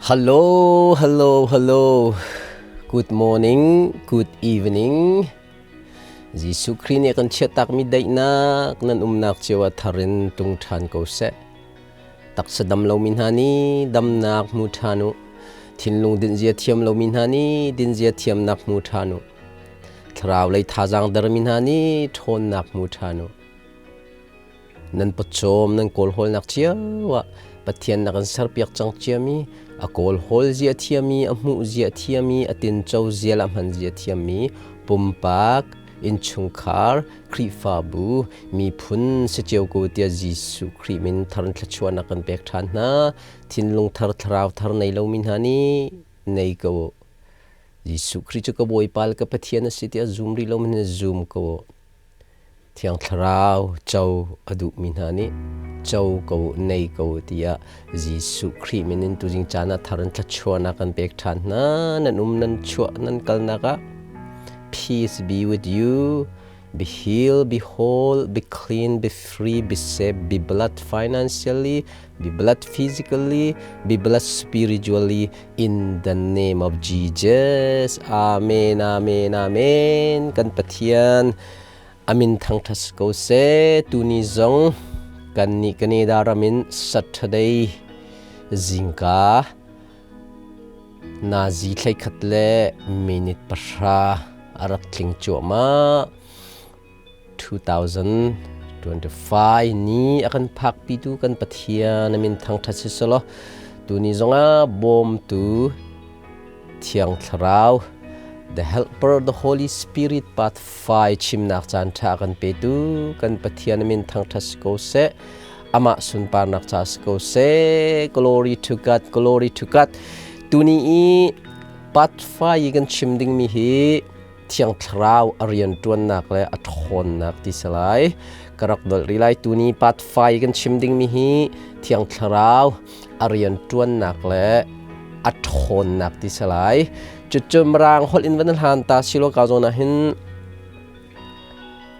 Hello, hello, hello. Good morning, good evening. Jesuh Khrih nih kan chiatakmi daihnak nan umnak cio ah thar in tung ṭhan ko seh. Taksa dam lomi hna nih damnak hmu ṭhan u. Thinlung dinzia thiam lomi hna nih dinzia thiamnak hmu ṭhan u. Thlarau lei thazaang dermi hna nih ṭhawnnak hmu ṭhan u. Nan pawcawm nan kawlhawlnak cio ah Pathian na kan serpiak cang ciami, a kawlhawl zia thiami, a hmuh zia thiami, a tinco zia le a hman zia thiammi pumpak, innchungkhar, Khrihfabu, miphun si cio ko tiah Jesuh Khrih min thar in thluachuahnak kan pek ṭhan hna. Thinlung thar, thlarau thar nei lomi hna nih nei ko. Jesuh Khrih cu ka Bawipa le ka Pathian a si tiah zum rih lomi nih zum ko. Thiang Thlarau co a duhmi hna nih co ko nei ko tiah Jesuh Khrih min in tuzing caan ah thar in thluachuahnak kan pek ṭhan hna. Nan um nan chuah nan kalnak ah peace be with you. Be healed, be whole, be clean, be free, be safe, be blessed financially, be blessed physically, be blessed spiritually in the name of Jesus. Amen, amen, amen. Kan Pathian amin thangṭhat ko seh. Tuni zong kan nih Canada ram in Saturday zingka nazi thlei khat le minute 10 a rak tling cuahmah. 2025 ni a kan phakpitu kan Pathian a min thangṭhat si selaw tuni zongah bawmtu Thiang Thlarau the Helper the Holy Spirit part 5 chimnak caan ṭha kan petu kan Pathian a min thangṭhat si ko seh. Amah sunparnak ca si ko seh. Glory to God, glory to God. Tuni i part 5 i kan chim dingmi hi Thiang Thlarau a rianṭuannak le a ṭhawnnak ti si lai. Ka rak dolh rih lai. Tuni part 5 kan chim dingmi hi Thiang Thlarau a rianṭuannak le a ṭhawnnak ti si lai. Cucu Mirang holh in van hlan ta silo ka zawn ah hin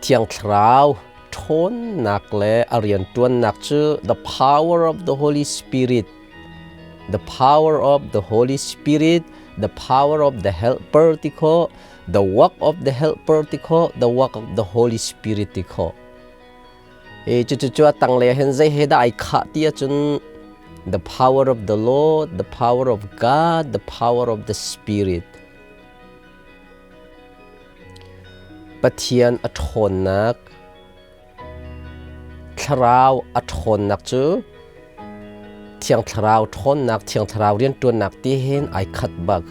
Thiang Thlarau ṭhawnnak le a rianṭuannak cu the power of the Holy Spirit the power of the Holy Spirit, the power of the Helper ti kho, the work of the Helper ti kho, the work of the Holy Spirit ti kho. E cu cu cu a tang le hin zei he dah ai khah ti ahcun the power of the Lord, the power of God, the power of the Spirit. Pathian a ṭhawnnak Thlarau a ṭhawnnak cu Thiang Thlarau ṭhawnnak, Thiang Thlarau rianṭuannak ti hin ai khat bak.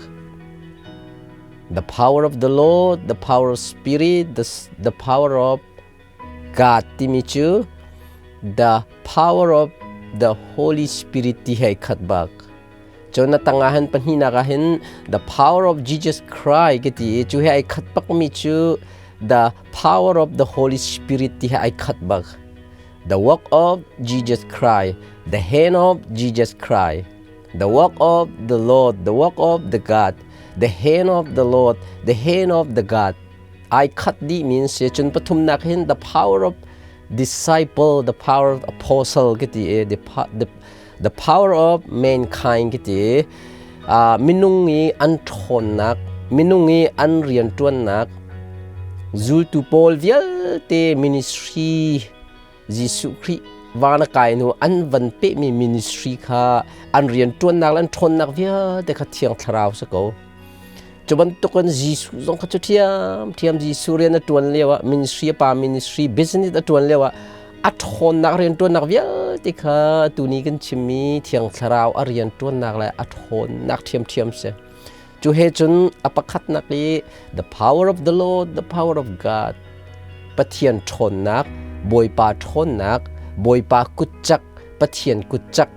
The power of the Lord, the power of Spirit, the power of God timi cu the power of the Holy Spirit ti he ai khat bak. Cun na tangah hin pahnihnak ah hin the power of Jesus Christ ka ti i cu he ai khat bakmi cu the power of the Holy Spirit ti he ai khat bak. The work of Jesus Christ, the hand of Jesus Christ, the work of the Lord, the work of the God, the hand of the Lord, the hand of the God. Ai khat dih means si cun pathumnak hin the power of disciple, the power of apostle ka ti i the power of mankind ka ti minung i an ṭhawnnak minung i an rianṭuannak zultu pawl vialte ministry Jesuh Khrih van a kai hnu an van pehmi ministry kha an rianṭuannak le an ṭhawnnak vialte kha Thiang Thlarau si ko. Cu bantukin Jesuh zong kha cu ṭhiamṭhiam Jesuh rian a ṭuan lioah ministry a pa ministry business a ṭuan lioah a ṭhawnnak rianṭuannak vialte kha tuni kan chimmi Thiang Thlarau a rianṭuannak le a ṭhawnnak ṭhiamṭhiam si. Cu he cun a pakhatnak i the power of the Lord, the power of God, Pathian ṭhawnnak, Bawipa ṭhawnnak, Bawipa kutcak, Pathian kutcak,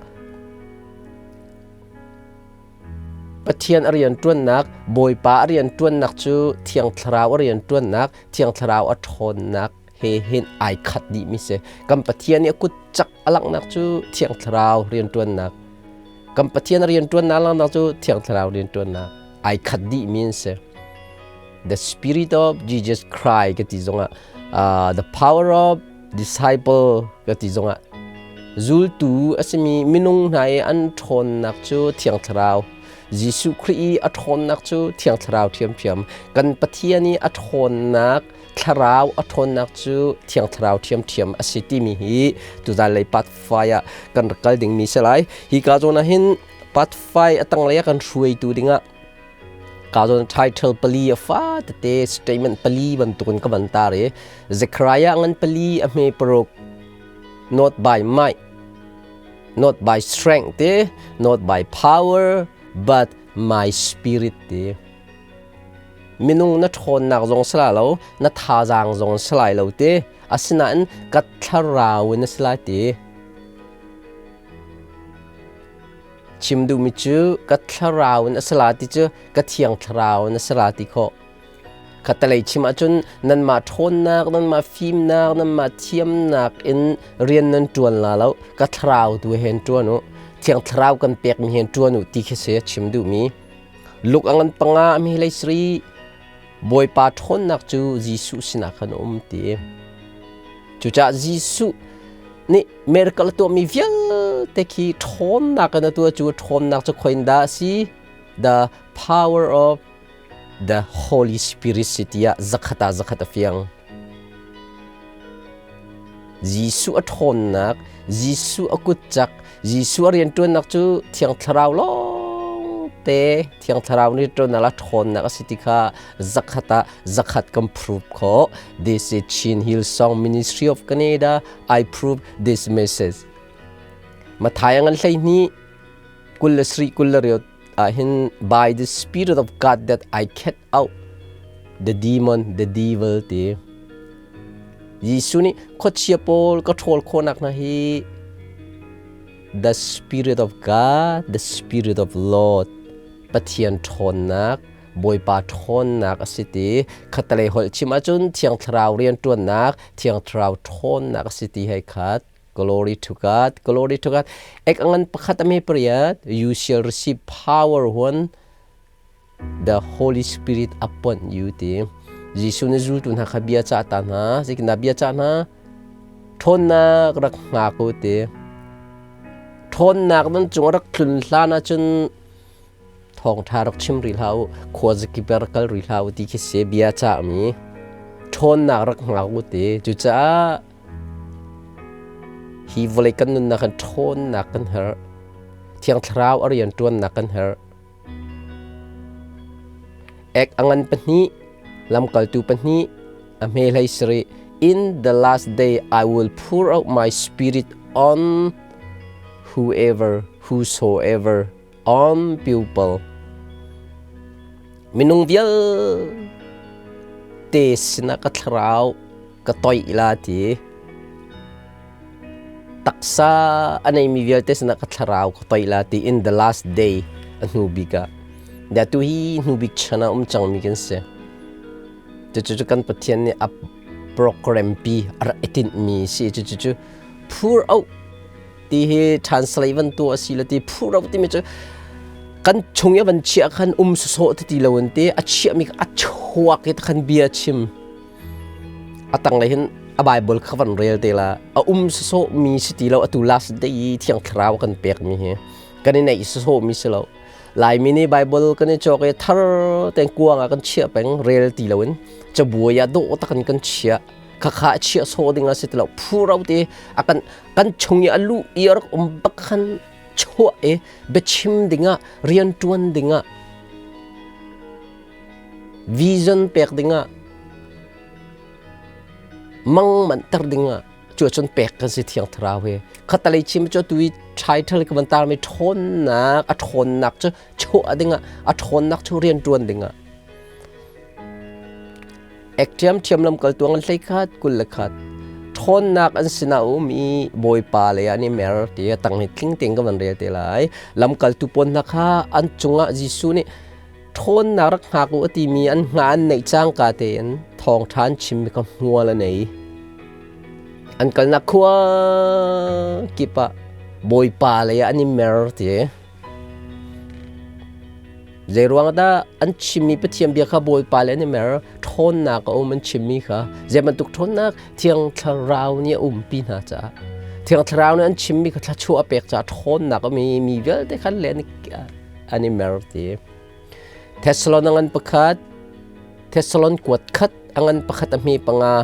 Pathian a rianṭuannak, Bawipa a rianṭuannak cu Thiang Thlarau a rianṭuannak, Thiang Thlarau a ṭhawnnak he hin ai khat dihmi si. Kan Pathian i a kut cak a langhnak cu Thiang Thlarau rianṭuannak. Kan Pathian a rianṭuannak langhnak cu Thiang Thlarau rianṭuannak. Ai khat dihmi an si. The Spirit of Jesus Christ ka ti zongah the power of disciple ka ti zongah Zultu a simi minung hna i an ṭhawnnak cu Thiang Thlarau. Jesuh Khrih i a ṭhawnnak cu Thiang Thlarau ṭhiamṭhiam. Kan Pathian i a ṭhawnnak, Thlarau a ṭhawnnak cu Thiang Thlarau ṭhiamṭhiam a si timi hi tuzan lei part 5 ah kan rak kal dingmi si lai. Hi ka zawn ah hin part 5 a tanglei ah kan hruaitu dingah ka zawn title pali a fa tete statement pali bantukin ka van tar i Zechariah ngan pali a hme paruk not by might not by strength te not by power but my spirit te minung na ṭhawnnak zong si lai lo na thazaang zong si lai lo te asinain ka thlarau in a si lai ti Chim duhmi cu ka thlarau in a si la ti cu ka thiang thlarau in a si la ti khawh. Khatalei chim ahcun nanmah ṭhawnnak, nanmah fimnak, nanmah thiamnak in rian nan ṭuan la lo. Ka thlarau tu hen ṭuan u. Thiang thlarau kan pekmi hen ṭuan u ti khi si chim duhmi. Luk a ngan panga a mi hlei sari Bawipa ṭhawnnak cu Jesuh sinah khan a um ti. Cucaah Jesuh nih miracle a tuahmi vialte khi ṭhawnnak in a tuah cu ṭhawnnak cu khoin dah a si? The power of the Holy Spirit si tiah zakhat ah zakhat a fiang. Jesuh a ṭhawnnak, Jesuh a kutcak, Jesuh a rianṭuannak cu Thiang Thlarau lawngte Thiang Thlarau nih ṭuannak la ṭhawnnak a si ti kha zakhat ah zakhat kan prove khawh. This is Chin Hillsong Ministry of Canada. I prove this message. Matthai ngan 12 20 28 ah hin by the spirit of God that I cast out the demon, the devil ti. Jesuh nih khuachia pawl ka ṭhawl khawhnak hna hi the spirit of God, the spirit of Lord, Pathian ṭhawnnak, Bawipa ṭhawnnak a si ti. Khattelei holh chim ahcun Thiang Thlarau rianṭuannak, Thiang Thlarau ṭhawnnak a si ti hei khat. Glory to God, glory to God. Ek angan pakhat ame pariat, you shall receive power when the Holy Spirit upon you ti. Jesuh nih zultu hna kha bia cah ta hna, zeitindah bia cah hna? Ṭhawnnak rak hngak u ti. Ṭhawnnak nan cung rak tlun hlan ahcun thawngṭha rak chim rih hlah u, khuazakip rak kal rih hlah u ti khi si bia cahmi. Ṭhawnnak rak hngak u ti. Cucaah hi vawlei kan nunnak kan ṭhawnnak kan herh. Thiang Thlarau a rian ṭuannak kan herh. Ek a ngan pahnih, lamkaltu pahnih, a hme hlei sarih. In the last day I will pour out my spirit on whoever, whosoever, on people. Minung vialte sinah ka thlarau ka toih la ti. Taksa a neimi vialte sinah ka thlarau ka toih la ti in the last day a hnu bik ah. Da tu hi hnu bik chan ah um cangmi kan si. Cucu kan Pathian nih a program pi a rak i tinhmi si. Cucu cu pour out ti hi translate van tu a si le ti pour out timi cu kan chung i van chiah khan um sawsawh ti ti lo in ti a chiahmi a chuak i khan bia chim a tanglei hin a Bible kha van rel te la a um sawsawh mi si ti lo atu last day i thiang thlarau kan pek mi hi kan i neih sawsawh mi si lo Laimi nih Bible kan i cawk i thar ten kuang ah kan chiah peng rel ti lo in cabuai ah dawh tak in kan chiah khakha a chiah sawh ding a si ti lo phuro te a kan kan chung i a luh i a rak um bak khan chuah i biachim dingah rian ṭuan dingah vision pek dingah mang manhter dingah cu cun pek kan si thiang thlarau hi khatalei chim cu tu i title ka van tarmi ṭhawnnak a ṭhawnnak cu chuah dingah a ṭhawnnak cu rian ṭuan dingah Ek ṭhiamṭhiam lamkaltu an hlei khat 21. Ṭhawnnak an sinah a um i Bawipa lei ah an i mer ti a tang hi tling tein ka van rel te lai. Lamkaltu pawl hna kha an cungah Jesuh nih ṭhawnnak rak hngak u a timi an hnga an neih cangka tein thawngṭha an chimmi kha hmual a nei. An kalnak khua kip ah Bawipa lei ah an i mer ti. Zeiruang dah an chimmi Pathian bia kha Bawipa le an i mer? Ṭhawnnak a um an chimmi kha. Zei bantuk ṭhawnnak? Thiang Thlarau nih a umpi hna caah. Thiang Thlarau nih an chimmi kha thluachuah a pek caah ṭhawnnak a mi mi vialte khan le an i mer ti. Thessalon a ngan pakhat, Thessalon kuat khat a ngan pakhat a hme panga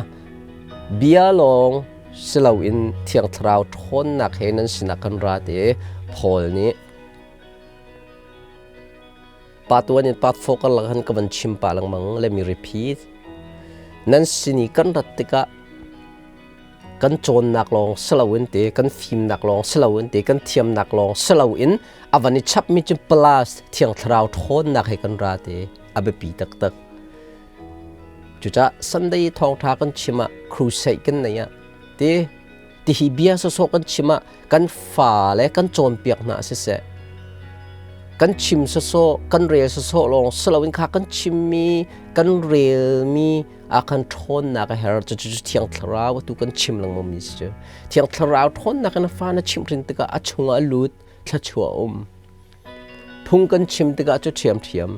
bia lawng si loin Thiang Thlarau ṭhawnnak he nan sinah kan ra ti Paul nih Part 1 in part 4 karlak han ka van chim pah lengmang. Let me repeat. Nan sin i kan rat tikah kan cawnnak lawng si loin te kan fimnak lawng si loin te kan thiamnak lawng si loin a van i chapmi cu plus thiang thlarau ṭhawnnak he kan ra te a biapi taktak. Cucaah Sunday thawngṭha kan chim ah crusade kan nei ah te tihi bia sawsawh kan chim ah kan fa le kan cawnpiak hna siseh kan chim sawsawh kan rel sawsawh lawng si loin kha kan chimmi kan relmi a kan ṭhawnnak a her cu cu thiang thlarau atu kan chim lengmang mi si cu thiang thlarau ṭhawnnak in a fa na chimhrin tikah a chungah a lut thluachuah um phung kan chim tikah cu ṭhiamṭhiam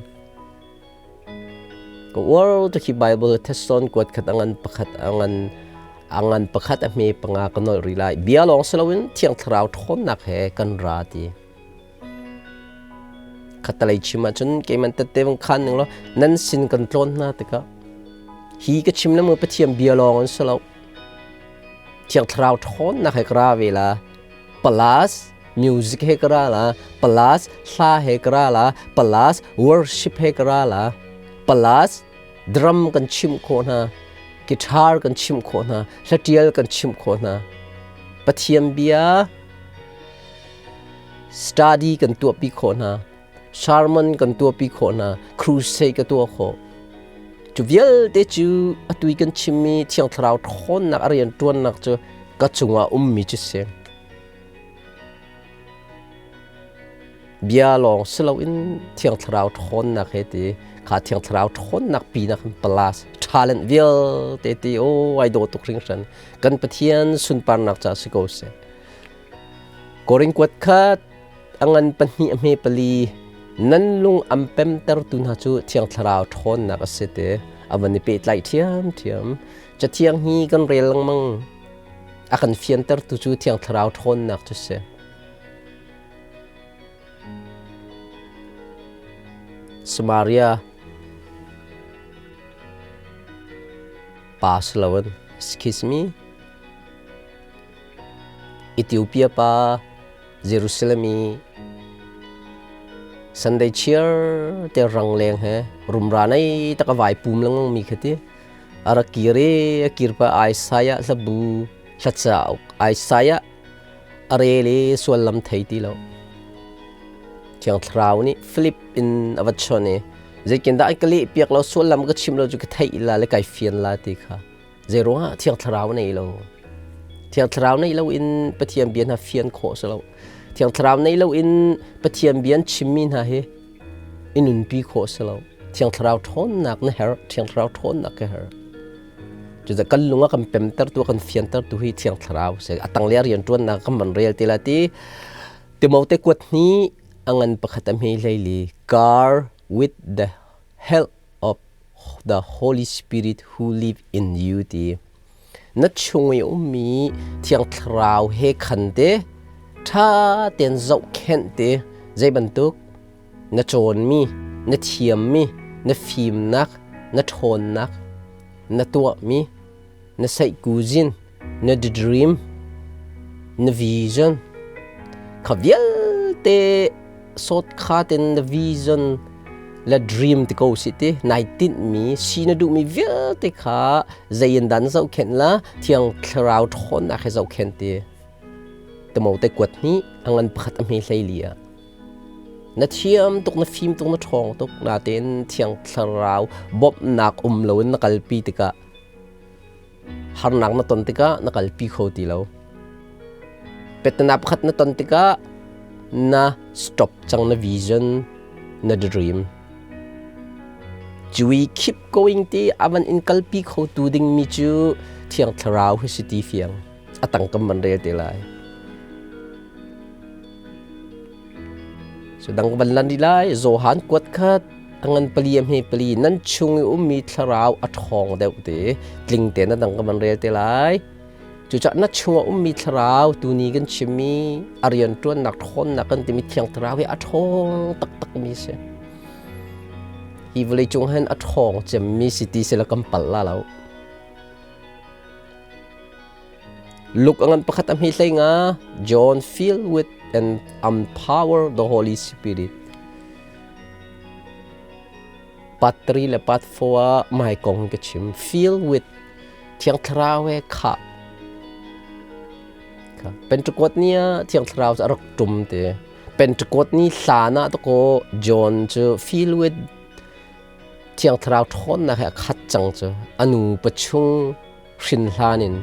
Ka uar tuk hi Bible Thessalon kuat khat angan pakhat angan angan pakhat a hme panga ka nolh rih lai. Bia lawng si loin Thiang Thlarau ṭhawnnak he kan ra ti. Khatalei chim ahcun keiman tette vang khan ning law nan sin kan tlawn hna tikah hi ka chim le mu Pathian bia lawng an si lo. Thiang Thlarau ṭhawnnak he ka ra ve la. Plus music he ka ra la plus hla he ka ra la plus worship he ka ra la plus drum kan chimh khawh hna guitar kan chimh khawh hna hlatial kan chimh khawh hna Pathian bia study kan tuahpi khawh hna sermon kan tuahpi khawh hna crusade ka tuah khawh cu vialte cu atui kan chimmi thiang thlarau ṭhawnnak a rian ṭuannak cu ka cungah ummi cu si Bia lawng si loin Thiang Thlarau ṭhawnnak he ti kha Thiang Thlarau ṭhawnnak pinak hin plus talent vialte ti aw ai dawh tuk hringhran kan Pathian sunparnak ca si ko seh. Korin kuat khat a ngan pahnih a hme pali nan lung am pemtertu hna cu Thiang Thlarau ṭhawnnak a si te a van i pehtlaih ṭhiamṭhiam. Cathiang hi kan rel lengmang. A kan fiantertu cu Thiang Thlarau ṭhawnnak cu si. Samaria pa si loin excuse me Ethiopia pa Jerusalem i Sunday cheer te rangleng he rumra nei tak a vai pum lengmang mi kha ti a rak kir i a kir pa Isaiah hlabu hlacauk Isaiah a rel i suallam thei ti lo Thiang Thlarau nih Philip in a va chon i zeitindah an ka leh piak lo suallam ka chim lo cu ka theih la le kai fian la ti kha zei ruangah Thiang Thlarau nei lo Thiang Thlarau nei lo in Pathian bia hna fian khawh si lo Thiang Thlarau nei lo in Pathian bia an chimmi hna hi i nunpi khawh si lo Thiang Thlarau ṭhawnnak na herh Thiang Thlarau ṭhawnnak ka herh cucu kan lung a kan pemtertu a kan fiantertu hi Thiang Thlarau si a tang le a rianṭuannak kan van rel te la ti Timote kuat hni a ngan pakhat a hme hlei li guard with the help of the Holy Spirit who live in you ti na chung i ummi Thiang Thlarau he khan te ṭha tein zohkhenh te zei bantuk na cawnmi na thiammi na fimnak na ṭhawnnak na tuahmi na saihkuzin na dream na vision kha vialte sawt kha ten na vision le dream ti ko si ti nai tinhmi si na duhmi vialte kha zei in dan zohkhenh la thiang thlarau ṭhawnnak he zohkhenh ti tamo te kuat hni a ngan pakhat a hme hlei li ah na thiam tuk na fim tuk na ṭhawng tuk natein thiang thlarau bawmhnak um loin na kalpi tikah harnak na ton tikah na kalpi kho ti lo petana pakhat na ton tikah na stop cang na vision na dream we keep going ti avan in kalpi kho tu ding mi cu thiang thlarau hi si ti fiang atang kam man rel te lai So dang van lan lai Johan kuat khat angan pali am he pali nan chung i ummi thlarau a ṭhawng deuh te tling te na dang ka van rel te lai. Cucaah na chungah ummi thlarau tuni kan chimmi a rianṭuannak ṭhawnnak kan timi Thiang Thlarau hi a ṭhawng taktakmi a si. Hi vawleicung hin a ṭhawng cemmi si ti sila kan palh la lo. Luke a ngan pakhat a hmi hlei nga John filled with and empower the Holy Spirit. Part 3 le part 4 ah mai kong ka chim. Fill with Thiang Thlarau he khah. Pentecost ni ah Thiang Thlarau cu a rak ṭum te. Pentecost ni hlan ah takaw John cu fill with Thiang Thlarau ṭhawnnak he a khat cang cu. A nu pachung hrin hlan in.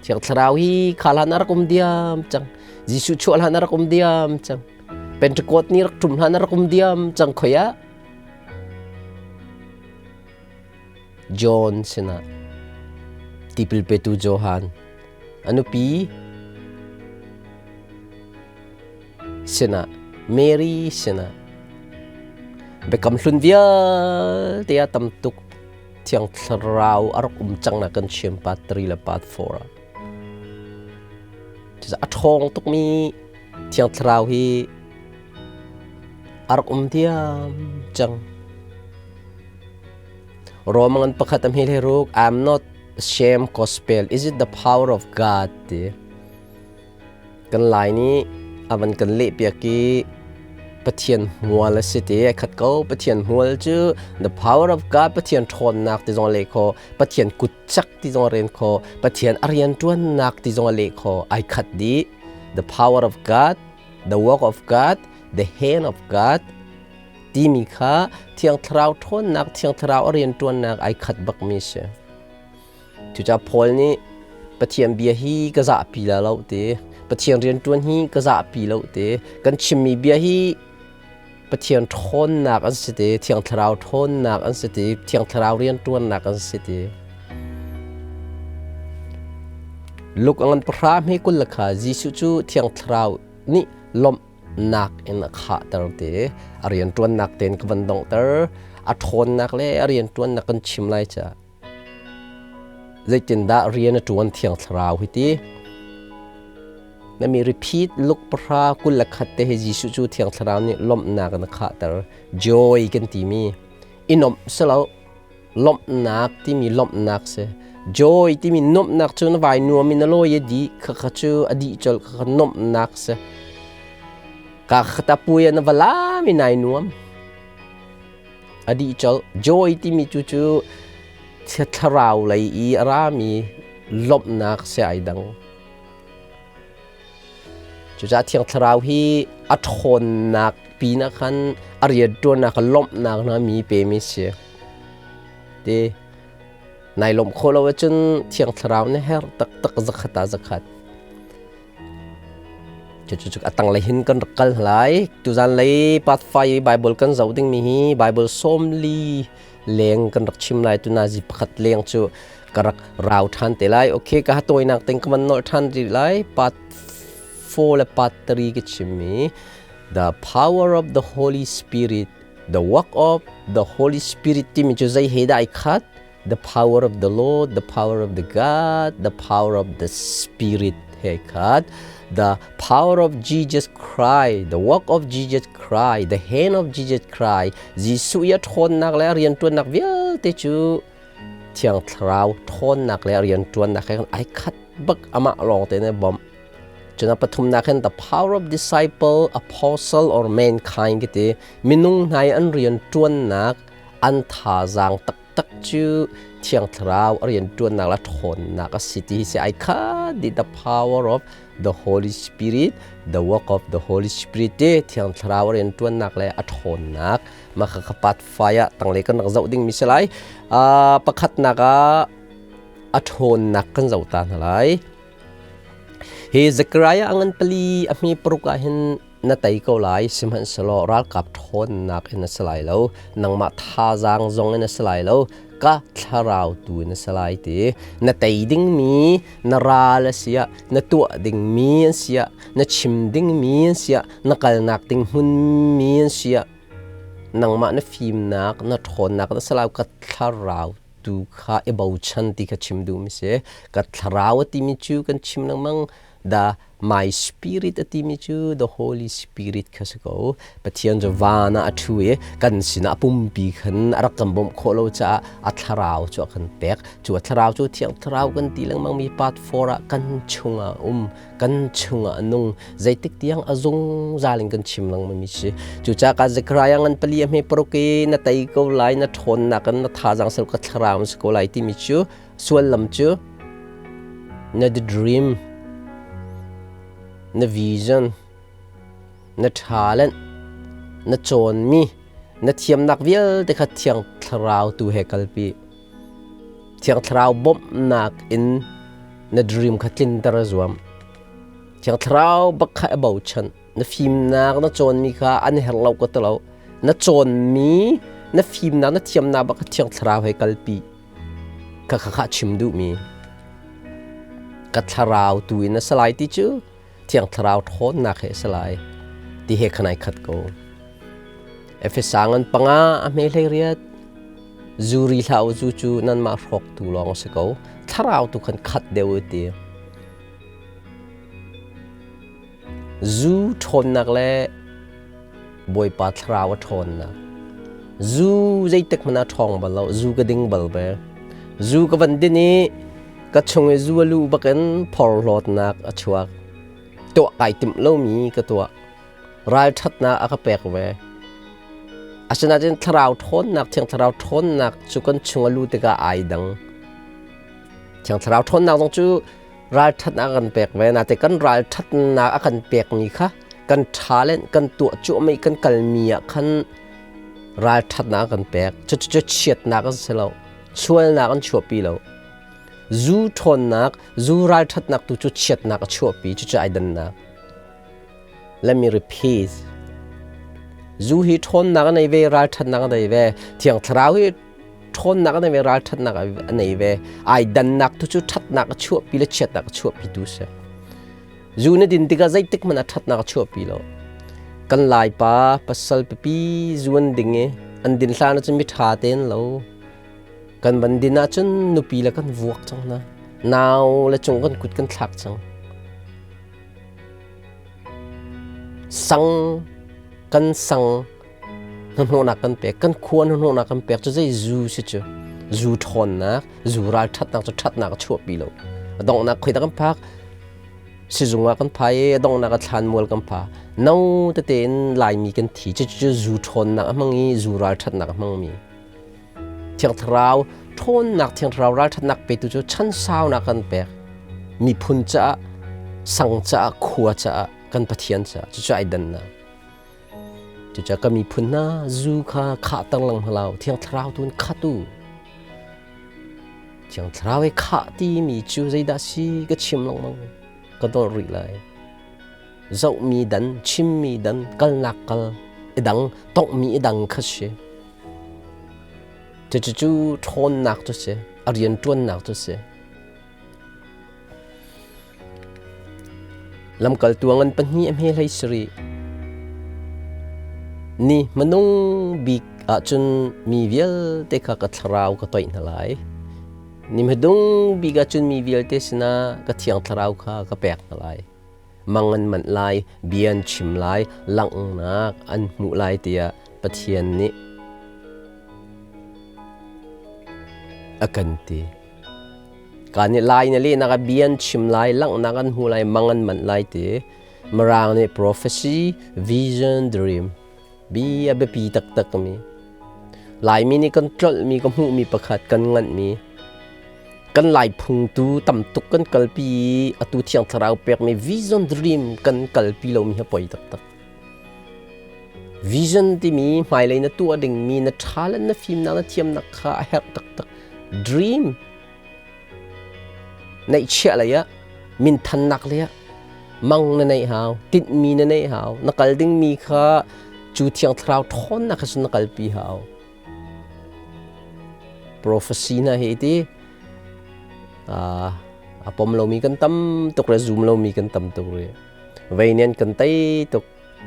Thiang Thlarau hi kha hlan a rak um diam cang. Jesuh chuah hlan a rak um diam cang. Pentecost ni rak ṭum hlan a rak um diam cang khoi ah John sinah tipil petu Johan a nupi sinah Mary sinah biakam hlun vialte ah tam tuk Thiang Thlarau a rak um cang na kan chim part 3 le part 4 ah. A ṭhawng tukmi Thiang Thlarau hi a rak um diam cang. Roman pakhat a hmel he ruk I'm not ashamed gospel is it the power of God ti kan lai nih a van kan leh piak i Pathian hmual a si ti a khat ko Pathian hmual cu the power of God Pathian ṭhawnnak ti zong a leh kho Pathian kut cak ti zong a ren kho Pathian a rianṭuannak ti zong a leh kho ai khat dih the power of God the work of God the hand of God timi kha Thiang Thlarau ṭhawnnak Thiang Thlarau a rianṭuannak ai khat bakmi si. Cucaah Paul nih Pathian bia hi ka zahpi la lo ti Pathian rianṭuan hi ka zahpi lo ti kan chimmi bia hi Pathian ṭhawnnak an si ti Thiang Thlarau ṭhawnnak an si ti Thiang Thlarau rianṭuannak an si ti Luke a ngan pahra hme 20 le kha Jesuh cu Thiang Thlarau nih lawmhnak in a khahter ti a rianṭuannak tein ka van donghter a ṭhawnnak le a rianṭuannak kan chim lai caah Zeitindah rian a ṭuan Thiang Thlarau hi ti? Na mi repeat Luke pahra 21 te hi Jesuh cu Thiang Thlarau nih lawmhnak in a khahter. Joy kan timi. I nuamh si lo. Lawmhnak timi lawmhnak si. Joy timi nuamhnak cu na vai nuam in na lawi a dih. Khakha cu a dih colh. Khakha nuamhnak si. Ka khata puai ah na va lam i nai nuam. A dih colh. Joy timi cu cu thlarau lei i a rami lawmhnak si ai dang. Cucaah Thiang Thlarau hi a ṭhawnnak pinah khan a rianṭuannak a lawmhnak hna mi pemi si. Ti nai lawmh khawh lo ahcun Thiang Thlarau nih herh taktak zakhat ah zakhat. Cucu a tanglei hin kan rak kal lai. Tuzan lei part 5 i Bible kan zoh dingmi hi Bible 40 leng kan rak chim lai. Tuna zi pakhat leng cu ka rak rau ṭhan te lai. Okay, ka tawinak ting ka van nolh ṭhan rih lai. Part 4 le part 3 ka chimmi The power of the Holy Spirit, the work of the Holy Spirit timi cu zei he dah ai khat? The power of the Lord, the power of the God, the power of the Spirit he khat. The power of Jesus Christ, the work of Jesus Christ, the hand of Jesus Christ, Jesuh i a ṭhawnnak le a rianṭuannak vialte cu Thiang Thlarau ṭhawnnak le a rianṭuannak he ai khat bak amah lawng te nih bawmh. Cun a pathumnak hin the power of disciple, apostle or mankind ti minung hna i an rianṭuannak an thazaang taktak cu Thiang Thlarau a rianṭuannak le ṭhawnnak a si ti hi si ai khat dih the power of the Holy Spirit, the work of the Holy Spirit ti Thiang Thlarau a rianṭuannak le a ṭhawnnak mah kha kha part 5 ah tanglei kan rak zoh dingmi si lai. Pakhatnak ah a ṭhawnnak kan zoh ta hna lai. Hi Zechariah a ngan pali a hmi paruk ah hin na tei ko lai sihmanhsehlaw ralkap ṭhawnnak in a si lai lo nangmah thazaang zong in a si lai lo ka thlarau tu in a si lai ti na tei dingmi na ral a si ah na tuah dingmi an si ah na chim dingmi an si ah na kalnak ding hmunmi an si ah nangmah na fimnak na ṭhawnnak na si lai ka thlarau tu kha i bochan ti kha chim duhmi si. Ka thlarau a timi cu kan chim lengmang. The my spirit a timi cu the Holy Spirit kha si ko. Pathian cu van ah a ṭhu i kan sinah a pumpi khan a rak kan bawmh khawh lo caah a thlarau cu a kan pek. Cu a thlarau cu Thiang Thlarau kan ti lengmangmi part 4 ah kan chungah um, kan chungah a nung. Zeitik tiang a zungzal in kan chim lengmangmi si. Cucaah ka Zechariah ngan pali a hme paruk i na tei ko lai, na ṭhawnnak in na thazaang sal ka thlarau na si ko lai timi cu sullam cu na dream, na vision, na talent, na cawnmi, na thiamnak vialte kha Thiang Thlarau tu he kalpi. Thiang Thlarau bawmhnak in na dream kha tlinter a zuam. Thiang Thlarau bak kha i bochan. Na fimnak na cawnmi kha an herh lo ka ti lo. Na cawnmi, na fimnak, na thiamnak bak kha Thiang Thlarau he kalpi. Kha kha kha chim duhmi. Ka thlarau tu in a si lai ti cu Thiang Thlarau ṭhawnnak he a si lai ti he khan ai khat ko. Efesa ngan panga a hme hlei riat zuri hlah u zu cu nanmah hrawktu lawng a si ko. Thlarau tu khan khat deuh u ti. Zu ṭhawnnak le Bawipa thlarau a ṭhawnnak. Zu zeitik hmanh ah ṭhawng bal lo, zu ka ding bal ve. Zu ka van din i ka chung i zu a luh bakin phorhlawtnak a chuak. Tuah kai timh lomi ka tuah. Ralṭhatnak a ka pek ve. Asinain thlarau ṭhawnnak, Thiang Thlarau ṭhawnnak cu kan chung a luh tikah ai dang. Thiang Thlarau ṭhawnnak zong cu ralṭhatnak a kan pek ve. Nate kan ralṭhatnak a kan pekmi kha kan talent kan tuah cuahmah i kan kalmi ah khan ralṭhatnak a kan pek. Cucu chiatnak an si lo. Sualnak an chuahpi lo. Zu ṭhawnnak, zu ralṭhatnak tu cu chiatnak a chuahpi. Cucu ai dannak. Let me repeat. Zu hi ṭhawnnak a nei ve, ralṭhatnak a nei ve. Thiang Thlarau hi ṭhawnnak a nei ve, ralṭhatnak a nei ve. Ai dannak tu cu ṭhatnak a chuahpi le chiatnak a chuahpi tu si. Zu na din tikah zeitik hmanh ah ṭhatnak a chuahpi lo. Kan Laipa pasal pipi zu an ding i an din hlan ahcun mi ṭha tein lo. Kan van din ahcun nupi le kan vuak cang hna. Nau le cung kan kut kan thlak cang. Sang kan sang hnahnawhnak kan pek kan khua hnahnawhnak kan pek cu zei zu si cu zu ṭhawnnak zu ralṭhatnak cu ṭhatnak a chuahpi lo a donghnak khoi dah kan phak sizung ah kan pha i a donghnak ah thlanmual kan pha no tete in Laimi kan thi cucu zu ṭhawnnak a hmang i zu ralṭhatnak a hmangmi Thiang Thlarau ṭhawnnak Thiang Thlarau ralṭhatnak petu cu chan saunak kan pek miphun caah sang caah khua caah kan Pathian caah cucu ai dannak cucaah ka miphun hna zu kha khahter lang hlah Thiang Thlarau tu in khat u Thiang Thlarau i khah timi cu zeidah si ka chim lengmang ka dolh rih lai zohmi dan chimmi dan kalnak kal i dang tonghmi i dang kha si Cucu ṭhawnnak cu si, a rianṭuannak cu si. Lamkaltu a ngan pahnih a hme hlei sarih. Ni hmanung bik ahcun mi vialte kha ka thlarau ka toih hna lai. Ni hmadung bik ahcun mi vialte sinah ka thiang thlarau kha ka pek hna lai. Mang an manh lai, bia an chim lai, langhnak an hmuh lai tiah Pathian nih a kan ti. Ka nih lai na lehnak ah bia an chim lai, langhnak an hmu lai, mang an manh lai ti. Mirang nih prophecy, vision, dream. Bia biapi taktak mi. Laimi nih kan tlolhmi, ka hmuhmi pakhat, kan nganhmi. Kan Lai phung tu tam tuk kan kalpi i atu Thiang Thlarau pekmi vision dream kan kalpi lomi hi poi taktak. Vision timi hmailei na tuah dingmi na ṭha le na fimnak na thiamnak kha a herh taktak. Dream neihchiah lei ah minthannak lei ah mang na neih hau, tinhmi na neih hau, na kal dingmi kha cu Thiang Thlarau ṭhawnnak kha cun na kalpi hau. Prophecy hna hi ti a pom lomi kan tam tuk le zum lomi kan tam tuk rih. Vei nih an kan tei tuk.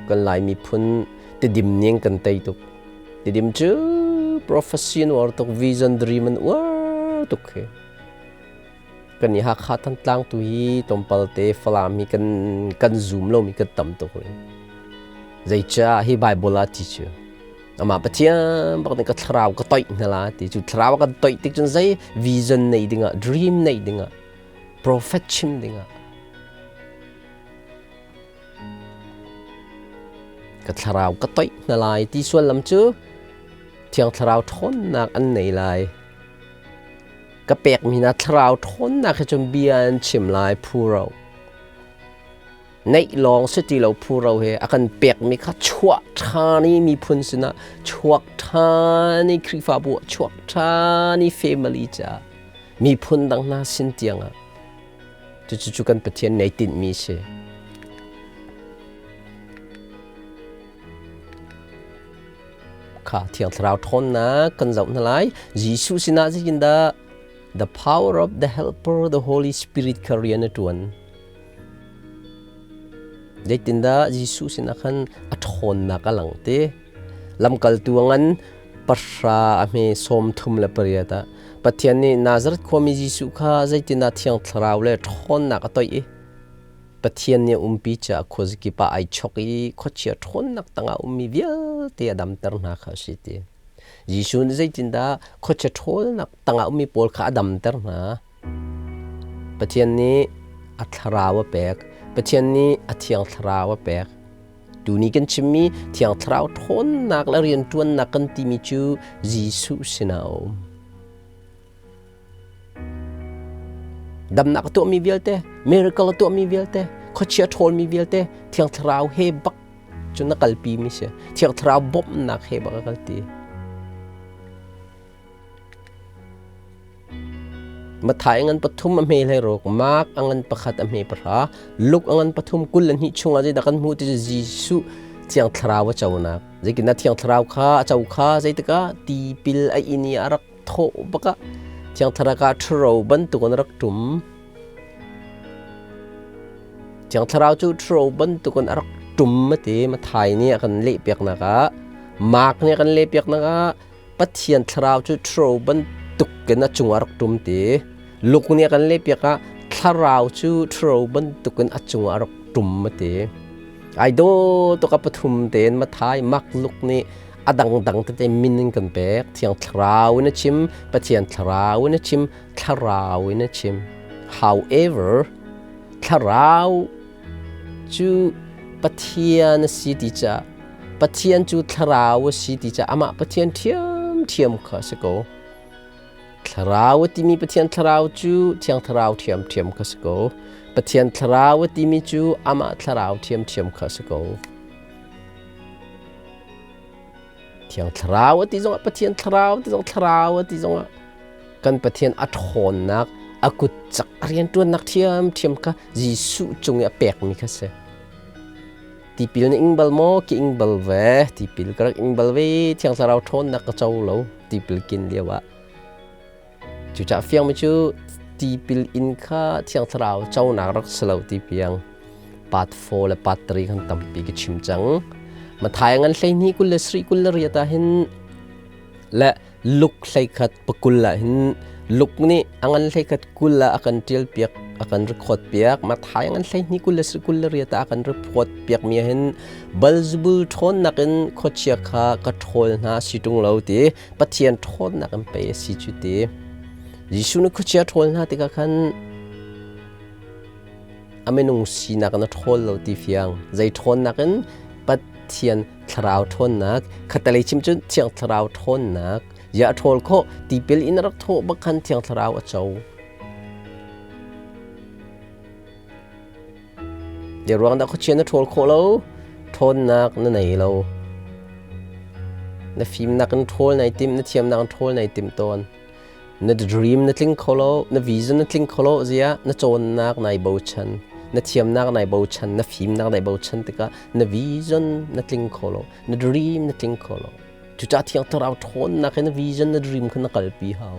Kan Lai miphun tidim ning kan tei tuk. Tidim cu prophecy an uar tuk, vision dream an uar. tuk khi. Kan i Hakha Thantlang tu hi tlawmpal te Falam hi kan kan zum lomi kan tam tuk rih. Zeicah hi Bible ah ti cu amah Pathian bak nih ka thlarau ka toih hna la ti cu thlarau kan toih tik cun zei vision nei dingah dream nei dingah prophet chim dingah ka thlarau ka toih hna lai ti suallam cu Thiang Thlarau ṭhawnnak an nei lai. Ka pekmi hna thlarau ṭhawnnak he cun bia an chim lai phuro. Neih lawng si ti lo phuro he a kan pekmi kha chuah ṭhan i miphun sinah chuak ṭhan i Khrihfabu ah chuak ṭhan i family caah miphun dang hna sin tiangah cucu cu kan Pathian nei tinhmi si. Kha Thiang Thlarau ṭhawnnak kan zoh hna lai. Jesuh sinah zeitindah the power of the helper, the Holy Spirit kha rian a ṭuan. Zeitindah Jesuh sinah khan a ṭhawnnak a lang ti. Lamkaltu a ngan pahra a hme 38 ah Pathian nih Nazareth khuami Jesuh kha zeitindah Thiang Thlarau le ṭhawnnak a toih i Pathian nih a umpi caah khuazakip ah ai chok i khuachia ṭhawnnak tangah ummi vialte a damter hna kha a si ti. Jesuh nih zeitindah khuachia ṭhawlnak tangah ummi pawl kha a damter hna? Pathian nih a thlarau a pek. Pathian nih a thiang thlarau a pek. Tuni kan chimmi thiang thlarau ṭhawnnak le rianṭuannak kan timi cu Jesuh sinah a um. Damnak a tuahmi vialte, miracle a tuahmi vialte, khuachia ṭhawlmi vialte, Thiang Thlarau he bak cun a kalpi mi si. Thiang Thlarau bawmhnak he bak a kalti. Mathai ngan pathum a hme hlei ruk, Mark a ngan pakhat a hme pahra, Luke a ngan pathum 22 chungah zeidah kan hmuh ti cu Jesuh Thiang Thlarau a conak. Zeitindah Thiang Thlarau kha a co kha zeitikah tipil a in i a rak thawh bak ah Thiang Thlarau ah ṭhuro bantuk in a rak ṭum. Thiang Thlarau cu ṭhuro bantuk in a rak ṭum a ti. Mathai nih a kan lehpiaknak ah, Mark nih a kan lehpiaknak ah Pathian Thlarau cu ṭhuro bantuk in a cungah a rak ṭum ti. Luke nih a kan lehpiak ah Thlarau cu ṭhuro bantuk in a cungah a rak ṭum a ti. Ai dawh tuk a pathum tein Mathai, Mark, Luke nih a dangdang tete min in kan pek. Thiang Thlarau in a chim, Pathian Thlarau in a chim, Thlarau in a chim. However, Thlarau cu Pathian a si ti caah Pathian cu Thlarau a si ti caah amah Pathian ṭhiamṭhiam kha a si ko. Thlarau a timi Pathian Thlarau cu Thiang Thlarau ṭhiamṭhiam kha si ko. Pathian Thlarau a timi cu amah Thlarau ṭhiamṭhiam kha a si ko. Thiang Thlarau a ti zongah Pathian Thlarau a ti zong Thlarau a ti zongah kan Pathian a ṭhawnnak a kut cak a rianṭuannak ṭhiamṭhiam kha Jesuh cung i a pekmi kha si. Tipil na ing bal maw? Ka ing bal ve. Tipil ka rak ing bal ve. Thiang Thlarau ṭhawnnak ka co lo. Tipil kin lio ah. Cucaah fiangmi cu tipil in kha Thiang Thlarau conak rak si lo ti piang. Part 4 le part 3 kan tampi ka chim cang. Mathai ngan 12 23 28 ah hin le Luk hleikhat pakul ah hin Luk nih a ngan hleikhat 20 ah a kan ṭial piak a kan record piak Mathai ngan 12 23 28 ah a kan report piak mi ah hin Beelzebul ṭhawnnak in khuachia kha ka ṭhawl hna si ṭung lo ti Pathian ṭhawnnak in pei a si cu ti Jesuh nih khuachia ṭhawl hna tikah khan a minung sinak in a ṭhawl lo ti fiang zei ṭhawnnak in Pathian thlarau ṭhawnnak khatalei chim cun Thiang Thlarau ṭhawnnak ya a ṭhawl khawh tipil in a rak thawh bak khan Thiang Thlarau a co Zei ruang dah khuachia na ṭhawl khawh lo ṭhawnnak na nei lo na fimnak in ṭhawl nai tim na thiamnak in ṭhawl nai tim tawn na dream na tling kho lo na vision na tling kho lo ziah na cawnnak nai bochan na thiamnak nai bochan na fimnak nai bochan tikah na vision na tling kho lo na dream na tling kho lo cucaah thiang thlarau ṭhawnnak in na vision na dream kha na kalpi hau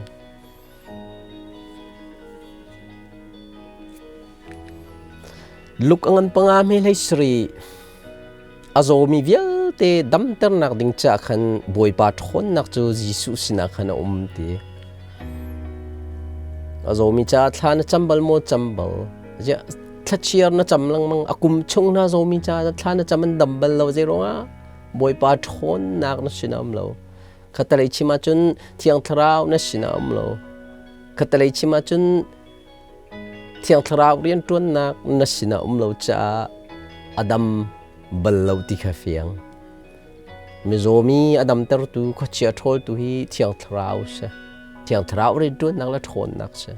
Luk a ngan panga hme hlei sarih a zawmi vialte damternak ding caah khan Bawipa ṭhawnnak cu Jesuh sinah khan a um ti. A zawmi caah thla na cam bal maw? Cam bal. Ziah thlachiar na cam lengmang a kum chung hna zawmi caah thla na cam an dam bal lo zei ruangah Bawipa ṭhawnnak na sin a um lo. Khatalei chim ahcun Thiang Thlarau na sin a um lo. Khatalei chim ahcun Thiang Thlarau rianṭuannak na sin a um lo caah a dam bal lo ti kha fiang. Mizawmi a damtertu khuachia ṭhawltu hi Thiang Thlarau a si. Thiang Thlarau rianṭuannak le ṭhawnnak a si.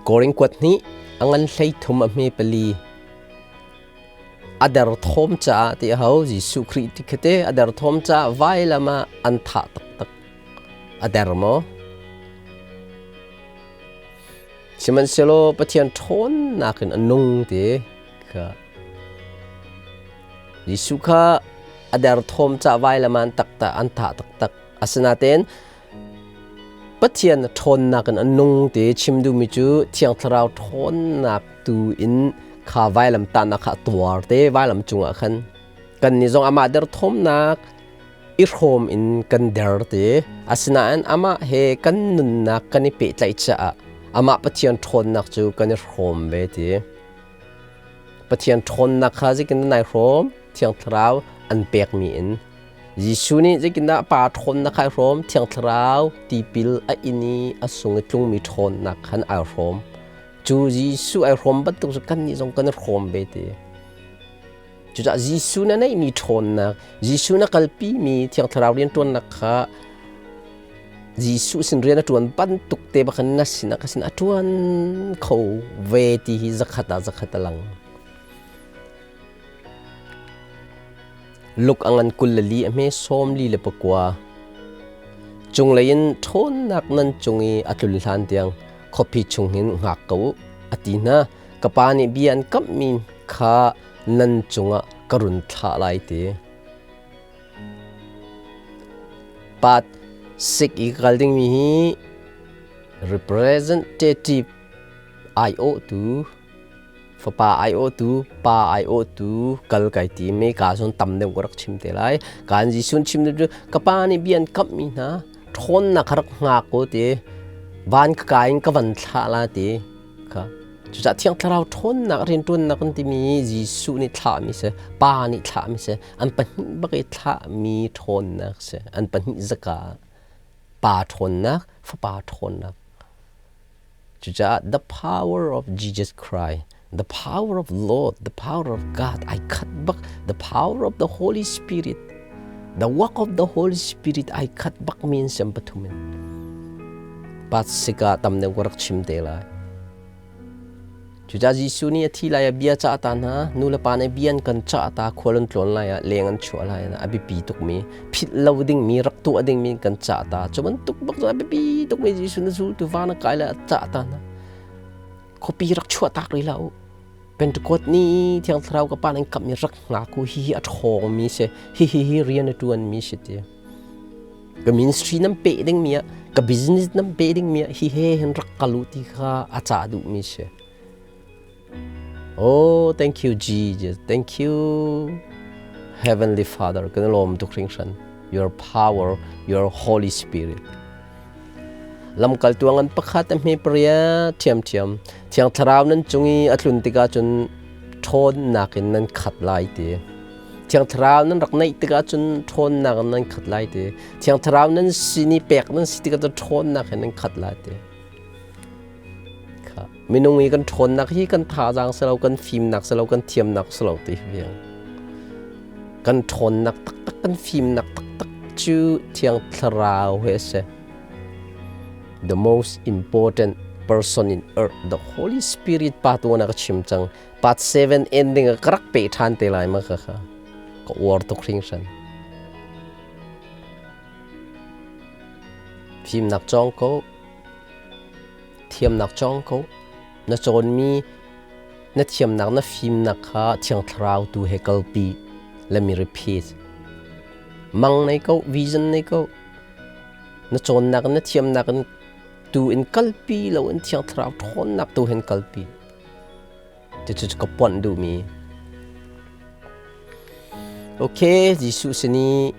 Korin kuat hnih a ngan 13 a hme pali a derthawm caah ti a ho Jesuh Khrih ti khate a derthawm caah vailam ah an thah taktak a der maw? Sihmanhsehlaw Pathian ṭhawnnak in a nung ti kha Jesuh kha a derthawm caah vailam ah an taktak an thah taktak. Asinain Pathian ṭhawnnak in a nung ti chim duhmi cu Thiang Thlarau ṭhawnnak tu in kha vailam tahnak kha a tuar te vailam cungah khan kannih zong amah derthawmnak i hrawm in kan der te. Asinain amah he kan nunnak kan i pehtlaih caah amah Pathian ṭhawnnak cu kan i hrawm ve ti. Pathian ṭhawnnak kha zeitin nai hrawm? Thiang Thlarau an pekmi in. Jesuh nih zeitindah Pa ṭhawnnak kha ai hrawm? Thiang Thlarau tipil a in i a sung i tlungmi ṭhawnnak khan ai hrawm. Cu Jesuh ai hrawm bantuk cu kannih zong kan i hrawm ve ti. Cucaah Jesuh na neihmi ṭhawnnak, Jesuh na kalpimi Thiang Thlarau rianṭuannak kha Jesuh sin rian a ṭuan bantuk te bak in na sinah ka sin a ṭuan kho ve ti hi zakhat ah zakhat a lang. Luk a ngan 24 a hme 44. Cunglei in ṭhawnnak nan cung i a tlun hlan tiang khuapi chung hin hngak ko u, a ti hna. Ka pa nih bia an kamhmi kha nan cungah ka run thlah lai ti. Part sik i ka kal dingmi hi representative aiawhtu fapa aiawhtu pa aiawhtu kal kai ti mi ka zon tam deuh ka rak chim te lai. Kan Jesuh chim cu ka pa nih bia an kamhmi hna ṭhawnnak ka rak hngak ko ti van ka kai in ka van thlah la ti kha. Cucaah Thiang Thlarau ṭhawnnak rianṭuannak kan timi Jesuh nih thlahmi si, Pa nih thlahmi si, an pahnih bak i thlahmi ṭhawnnak si. An pahnih zaka Pa ṭhawnnak, Fapa ṭhawnnak. Cucaah the power of Jesus Christ, the power of Lord, the power of God, ai khat bak, the power of the Holy Spirit, the work of the Holy Spirit ai khat bak mi an sem pathum in. Pat sika tam deuh ka rak chim te lai. Cucaah Jesuh nih a thi lai ah bia cah ta hna, nu le pa nih bia an kan cah ta, khual an tlawn lai ah, leng an chuah lai ah a biapi tukmi, philh lo dingmi, rak tuah dingmi kan cah ta. Cu bantuk bak cu a biapi tukmi Jesuh na zultu van a kai lai a cah ta hna. Khuapi rak chuah tak rih hlah u. Pentecost ni Thiang Thlarau ka pa nan kamh i rak hngak u, hihi a ṭhawngmi si, hihi hi rian a ṭuanmi si ti. Ka ministry nan peh dingmi ah, ka business nan peh dingmi ah hi he hin rak kal u ti kha a cah duhmi si. Oh, thank you Jesus. Thank you Heavenly Father. Kan lawm tuk hringhran. Your power, your Holy Spirit. Lamkaltu ngan pakhat a hme paria ṭhiamṭhiam. Thiang Thlarau nan cung i a tlun tikah cun ṭhawnnak in nan khat lai ti. Thiang Thlarau nan rak neih tikah cun ṭhawnnak in nan khat lai ti. Thiang Thlarau nan sin i pek nan si tikah cun ṭhawnnak in nan khat lai ti. Kha minung i kan ṭhawnnak hi kan thazaang si lo, kan fimnak si lo, kan thiamnak si lo ti hi kan ṭhawnnak taktak, kan fimnak taktak cu Thiang Thlarau hi a si. The most important person in earth, the Holy Spirit pa tu na ka chim cang. Part 7 ending ka rak pe ṭhan te lai ma kha kha. Ka uar tuk hringhran. Fimnak cawng ko, thiamnak cawng ko, na cawnmi na thiamnak na fimnak kha Thiang Thlarau tu he kalpi. Let me repeat. Mang nei ko, vision nei ko, na cawnnak in na thiamnak in tu in kalpi lo in Thiang Thlarau ṭhawnnak tu hin kalpi. Cucu ka ponh duhmi. Okay, Jesuh sin i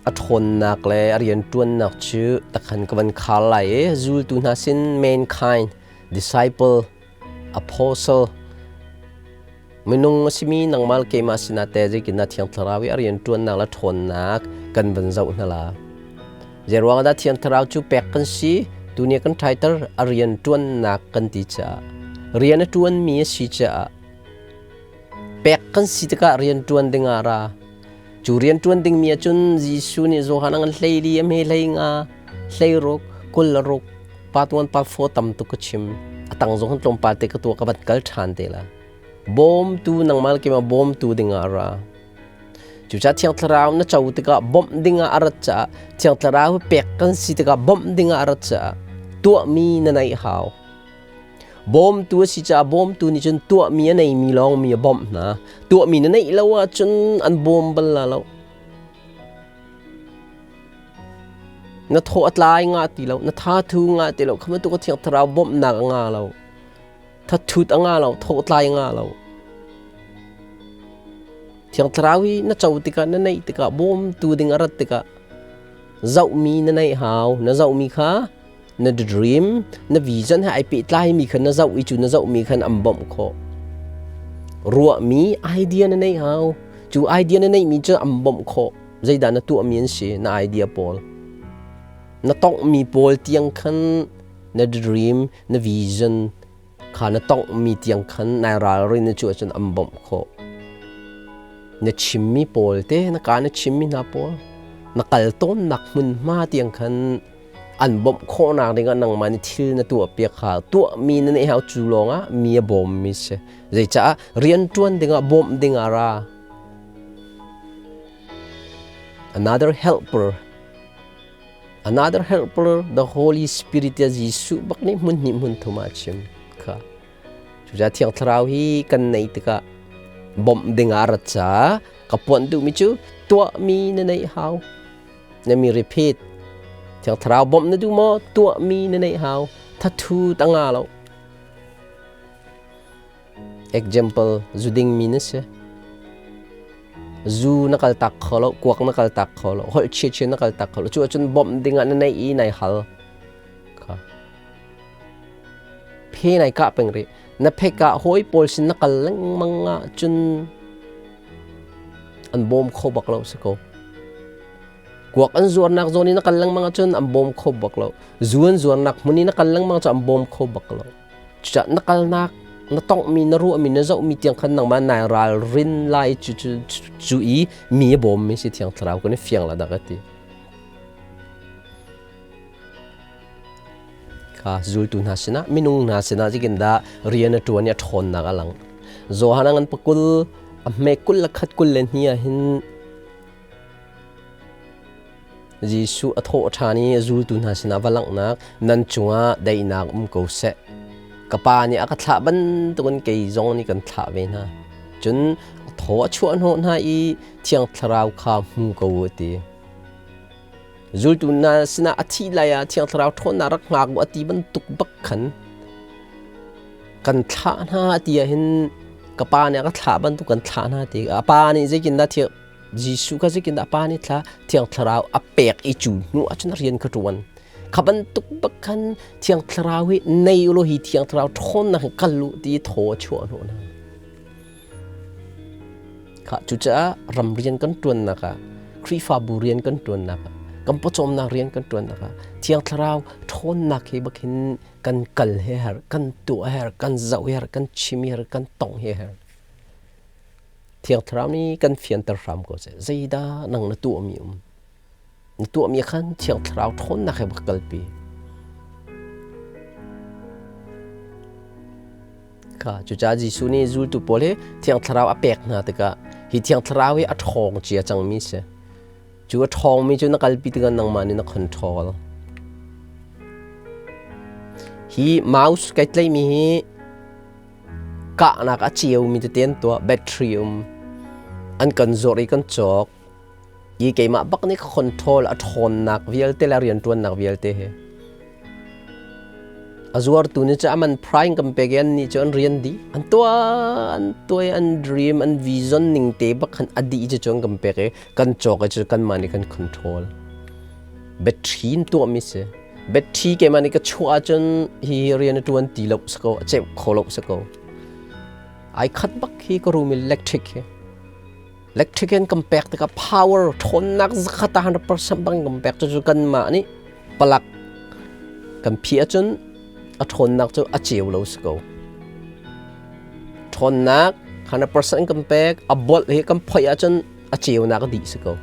A ṭhawnnak le a rianṭuannak cu takhan ka van khar lai i zultu hna sin mankind, disciple, apostle, minung a simi nangmah le keimah sinah teh zeitindah Thiang Thlarau i a rianṭuannak le ṭhawnnak kan van zoh hna la. Zeiruang dah Thiang Thlarau cu pek kan si? Tuni kan ṭhaiter a rianṭuannak kan ti caah rian a ṭuanmi a si caah pek kan si tikah rianṭuan dingah ra. Cu rianṭuan dingmi ahcun Jesuh nih Johan a ngan 14 a hme 15 16 26 part 1 part 4 tam tuk ka chim. A tang zong tlawmpal te ka tuah ka van kal ṭhan te la. Bawmtu nangmah le keimah bawmtu dingah a ra. Cucaah Thiang Thlarau na co tikah bawmh dingah a rat caah Thiang Thlarau pek kan si tikah bawmh dingah a rat caah tuahmi na neih hau. Bawmtu a si caah bawmtu nih cun tuahmi a neimi lawng mi a bawmh hna. Tuahmi na neih lo ahcun an bawm bal la lo. Na thaw a tlai nga ti lo, na tha thu nga ti lo, kha bantuk a Thiang Thlarau bawmhnak a nga lo. Thathut a nga lo, thaw tlai a nga lo. Thiang Thlarau hi na co tikah, na neih tikah, bawmtu ding a rat tikah zohmi na neih hau. Na zohmi kha na dream na vision he ai pehtlaimi kha na zoh i cu na zohmi khan an bawmh khawh ruahmi idea na neih hau cu idea na neihmi cu an bawmh khawh zeidah na tuahmi an si na idea pawl na tonghmi pawl tiang khan na dream na vision kha na tonghmi tiang khan nai ralrin na cu ahcun an bawmh khawh na chimmi pawl te na ka na chimmi hna pawl na kal tawnnak hmunhma tiang khan an bawmh khawhnak dingah nangmah nih thil na tuahpiak kha tuahmi na neih hau cu lawngah mi a bawmmi si zeicah rianṭuan dingah bawmh dingah ra another helper another helper the Holy Spirit ya Jesuh bak nih hmun hnih hmun thum ah chim kha cucaah Thiang Thlarau hi kan neih tikah bawmh dingah rat ca ka puanh duhmi cu tuahmi na neih hau Na mi repeat. Thiang Thlarau bawmh na duh maw? Tuahmi na neih hau. Thathu ta nga lo. Example, zu dingmi na si. Zu na kal tak kho lo, kuak na kal tak kho lo, holh chia na kal tak kho lo. Cu ahcun bawmh dingah na neih i nai hal. Kha. Phe nai kah peng rih. Na phe kah hawi pawl sin na kal lengmang ah cun an bawm kho bak lo si ko. Kuak an zuarnak zawn i na kal lengmang ahcun an bawm kho bak lo. Zu an zuarnak hmun i na kal lengmang cu an bawm kho bak lo. Cucaah na kalnak, na tonghmi, na ruahmi, na zohmi tiang khan nangmah nai ralrin lai cu cu cu i mi a bawmmi si Thiang Thlarau kan i fiang la dah ka ti. Kha zultu hna sinah minung hna sinah zeitin dah rian a ṭuan i a ṭhawnnak a lang. Johan a ngan pakul a hme 21 22 ah hin Jesuh a thawh ṭhan i a zultu hna sinah va langhnak nan cungah daihnak um ko seh. Ka Pa nih a ka thlah bantukin kei zong nih kan thlah ve hna. Cun a thaw a chuah hnawh hna i Thiang Thlarau kha hmu ko u a ti. Zultu hna sinah a thih lai ah Thiang Thlarau ṭhawnnak rak hngak u a ti bantuk bak khan kan thlah hna ti ah hin ka pa nih a ka thlah bantuk kan thlah hna ti a pa nih zeitindah thiang Jesuh kha zeitindah a pa nih thla Thiang Thlarau a pek i cu hnu ahcun rian kha ṭuan kha bantuk bak khan Thiang Thlarau hi nei u law hi Thiang Thlarau ṭhawnnak hin kal u ti thaw a chuah hnawh hna kha cucaah ram rian kan ṭuannak ah Khrihfabu rian kan ṭuannak ah kan pawcawmnak rian kan ṭuannak ah Thiang Thlarau ṭhawnnak he bak hin kan kal he her kan tuah her kan zoh her kan chim her kan tong he her Thiang Thlarau nih kan fianter hram ko seh zeidah nang na tuahmi um na tuahmi khan Thiang Thlarau ṭhawnnak he bak kalpi kha cucaah Jesuh nih zultu pawl hi Thiang Thlarau a pek hna tikah hi Thiang Thlarau hi a ṭhawng cia cangmi si Cu a ṭhawngmi cu na kalpi tikah nangmah nih na control. Hi mouse kai tlaihmi hi kahnak a ceumi tete an tuah, battery um. An kan zawrh i kan cawk. I keimah bak nih ka control a ṭhawnnak vialte le rianṭuannak vialte hi. A zuartu nih cu aman prime kan pek i an nih cu an rian dih. An tuah, an tuai, an dream, an vision ning te bak khan a dih cu cun kan pek i kan cawk i cu kanmah nih kan control. Battery in tuahmi si. Battery keimah nih ka chuah ahcun hi rian a ṭuan ti lo si ko, a ceuh kho lo si ko. Ai khat bak hi ka room electric hi. Electric in kan pek tikah power ṭhawnnak zakhat ah 100% bang kan pek cu kanmah nih palak kan phih ahcun a ṭhawnnak cu a ceu lo si ko. Ṭhawnnak 100% kan pek, a bolh hi kan phoih ahcun a ceunak a dih si ko.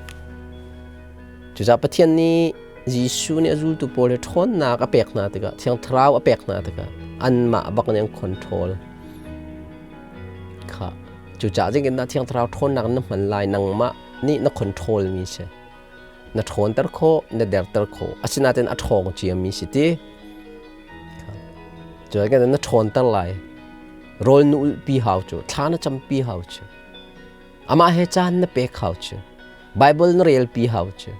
Cucaah Pathian nih Jesuh nih a zultu pawl hi ṭhawnnak a pek hna tikah, Thiang Thlarau a pek hna tikah anmah bak nih an control. Kha cucaah zeitindah Thiang Thlarau ṭhawnnak na hman lai nangmah nih na control mi si. Na ṭhawnter khawh, na derter khawh. Asinain a ṭhawng ciami si ti. Cucaah na ṭhawnter lai. Rawl na ulhpi hau cu, thla na campi hau cu. Amah he caan na pek hau cu. Bible na relpi hau cu.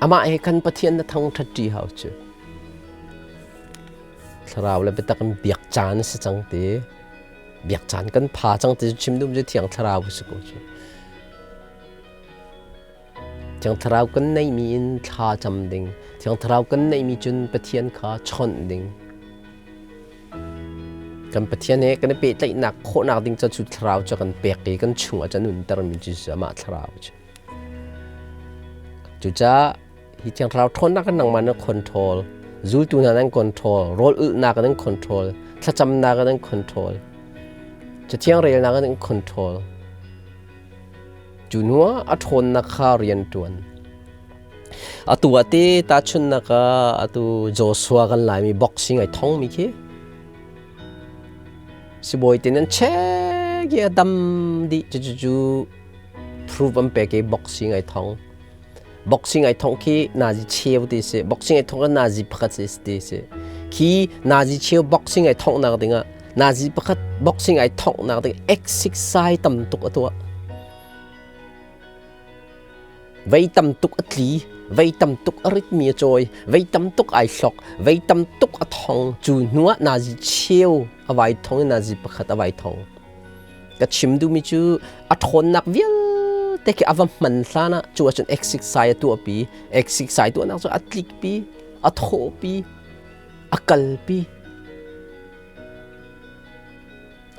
Amah he khan Pathian na thangṭhatṭi hau cu. Thlarau le biatak in biak caan a si cang ti. Biak caan kan pha cang ti chim dum cu Thiang Thlarau a si ko cu. Thiang Thlarau kan neihmi in thla cam ding. Thiang Thlarau kan neihmi cun Pathian kha chawnh ding. Kan Pathian he kan i pehtlaihnak khawhnak ding cu Thlarau cu kan pek i kan chungah cu a nuntermi cu amah Thlarau cu. Cucaah hi Thiang Thlarau ṭhawnnak in nangmah na control, zultu hna nan control, rawl ulhnak nan control, thlacamnak nan control, Cathiang relnak nan control. Cu hnuah a ṭhawnnak kha rian ṭuan. Atu ah te tahchunhnak ah atu Joshua kan Laimi boxing ai thongmi khi sibawi te nan check i a dam dih cucu proof an pek i boxing ai thong. Boxing ai thong khi nazi cheu ti si. Boxing ai thong ah nazi pakhat si ti si. Khi nazi cheu boxing ai thong nak ding ah nazi pakhat boxing ai thong nak ding exercise tam tuk a tuah. Vei tam tuk a tli, vei tam tuk a ritmi a cawi, vei tam tuk ai hlok, vei tam tuk a thong. Cu hnu ah nazi cheu a vai thong i nazi pakhat a vai thong. Ka chim duhmi cu a ṭhawnnak vialte khi a va hman hlan ah cu ahcun exercise a tuahpi. Exercise tuahnak cu a tlikpi, a thawhpi, a kalpi.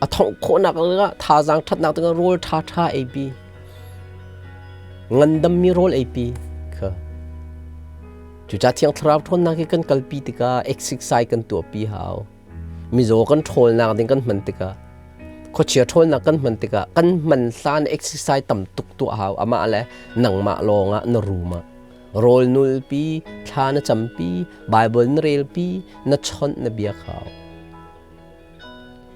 A thongh khawhnak ah thazaang ṭhatnak dingah rawl ṭhaṭha eipi. Ngandammi rawl eipi kha. Cucaah Thiang Thlarau ṭhawnnak hi kan kalpi tikah exercise kan tuahpi hau. Mizaw kan ṭhawlnak ding kan hman tikah khuachia ṭhawlnak kan hman tikah kan hman hlan exercise tam tuk tuah hau amah le nangmah lawngah na room ah rawl nulpi thla na campi Bible na relpi na chawnh na biak hau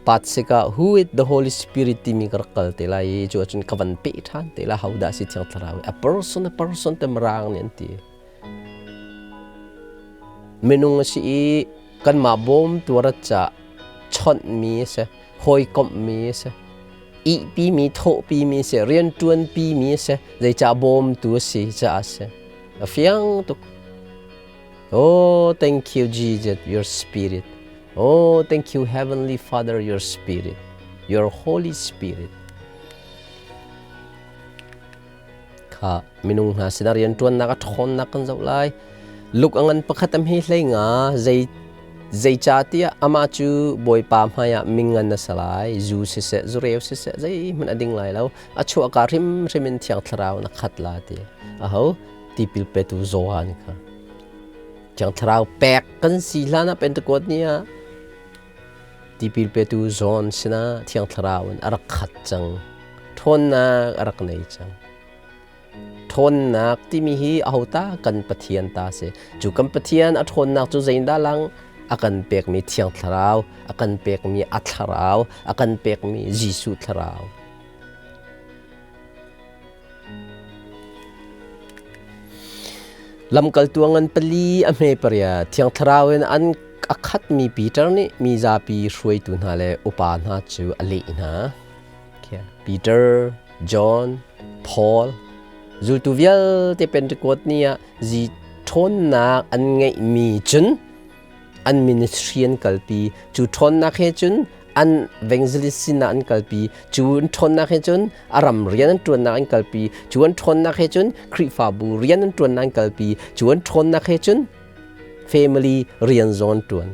pat sikah who is the Holy Spirit timi ka rak kal te lai i cu ahcun ka van peh ṭhan te la ho dah si Thiang Thlarau a person te mirang nih an ti Minung a si i kanmah bawmtu a rat caah chawnhmi a si, hawikomhmi a si, ihpimi, thawhpimi a si, rianṭuanpimi a si, zeicah bawmtu a si caah a si. A fiang tuk. Oh, thank you, Jesus, your spirit. Oh, thank you, Heavenly Father, your spirit, your Holy Spirit. Kha minung hna sinah rianṭuannak a ṭhawnnak kan zoh lai. Luk a ngan pakhat am hi hlei nga zei zeicahtiah amah cu Bawipa hmaiah mingan a si lai. Zu siseh, zureu siseh, zeihmanh a ding lai lo. A chuahka hrimhrim in Thiang Thlarau na khat la ti. Aho tipil petu Johan kha. Thiang Thlarau pek kan si hlan ah Pentecost ni ah tipil petu John sinah Thiang Thlarau in a rak khat cang. Ṭhawnnak a rak nei cang. Ṭhawnnak timi hi ahota kan Pathian ta si. Cu kan Pathian a ṭhawnnak cu zeidah lang? A kan pekmi Thiang Thlarau, a kan pekmi a Thlarau, a kan pekmi Jesuh Thlarau. Lamkaltu a ngan pali a hme paria Thiang Thlarau in an a khatmi Peter nih mi zapi hruaitu hna le upa hna cu a leh hna. Peter, John, Paul, zultu vialte Pentecost ni ah zi ṭhawnnak an ngeihmi cun An ministry an kalpi. Cu ṭhawnnak he cun an evangelist sinah an kalpi. Cu an ṭhawnnak he cun a ram rian an ṭuannak an kalpi. Cu an ṭhawnnak he cun Khrihfabu rian an ṭuannak an kalpi. Cu an ṭhawnnak he cun family rian zong an ṭuan.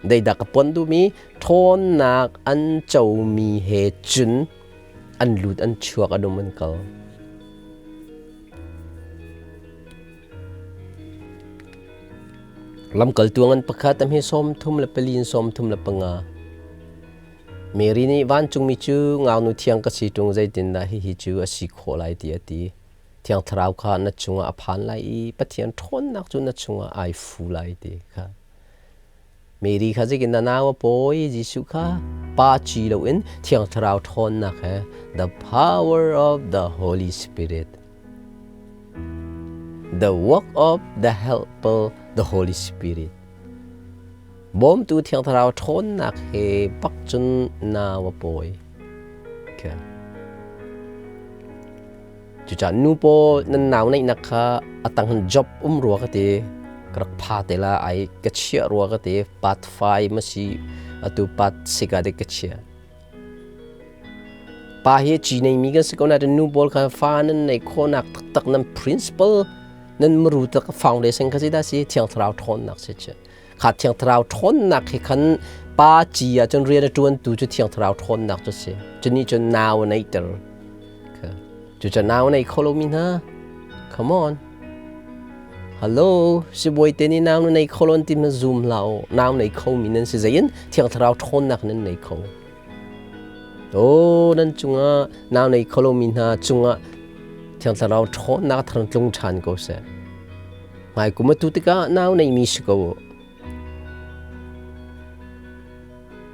Zeidah ka pon duhmi ṭhawnnak an comi he cun an lut an chuak an um an kal. Lamkaltu ngan pakhat a hme 34 in 35. Mary nih vancungmi cu ngaknu thiang ka si ṭung zeitindah hihi cu a si khawh lai ti a ti. Thiang Thlarau kha na cungah a phan lai i Pathian ṭhawnnak cu na cungah ai fu lai ti kha. Mary kha zeitin na nau a pawi Jesuh kha pa ci loin Thiang Thlarau ṭhawnnak he the power of the Holy Spirit the work of the helper the Holy Spirit bawmtu Thiang Thlarau ṭhawnnak he bak cun nau a pawi. Okay. Cucaah nu pawl nan nau neihnak kha a tang hin job um rua ka ti. Ka rak pha te la ai ka chiah rua ka ti. Part 5 ma si atu part 6 ah dik ka chiah. Pa hi ci neimi kan si ko nain nu pawl kha fa nan nei khawhnak taktak nan principle nan muru tak foundation kha si dah si Thiang Thlarau ṭhawnnak si cu. Kha Thiang Thlarau ṭhawnnak he khan pa ci ah cun rian a ṭuantu cu Thiang Thlarau ṭhawnnak cu si. Cu nih cun nau a neihter. Cucu nau nei kho lomi hna, come on. Hello, sibawi te nih nau na nei kho lo an ti na zum hlah u. Nau nei kho mi nan si zeiin Thiang Thlarau ṭhawnnak nan nei kho. Oh, nan cungah nau nei kho lomi hna cungah Thiang Thlarau ṭhawnnak thar tlung ṭhan ko seh. Hmai kum atu tikah nau neimi si ko u.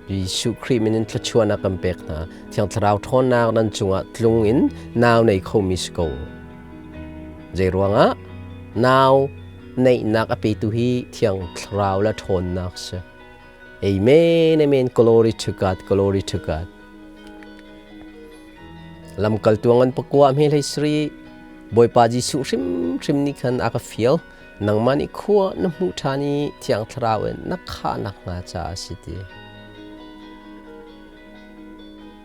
Jesuh Khrih min in thluachuahnak kan pek hna. Thiang Thlarau ṭhawnnak nan cungah tlung in nau nei khomi si ko. Zei ruangah nau neihnak a petu hi Thiang Thlarau le ṭhawnnak si. Amen, amen, glory to God, glory to God. Lamkaltu ngan pakua hme hlei sri Bawipa Jesuh hrimhrim nih khan a ka fial. Nangmah nih khua na hmuh ṭhan i Thiang Thlarau in na khah nakhnga caah a si ti.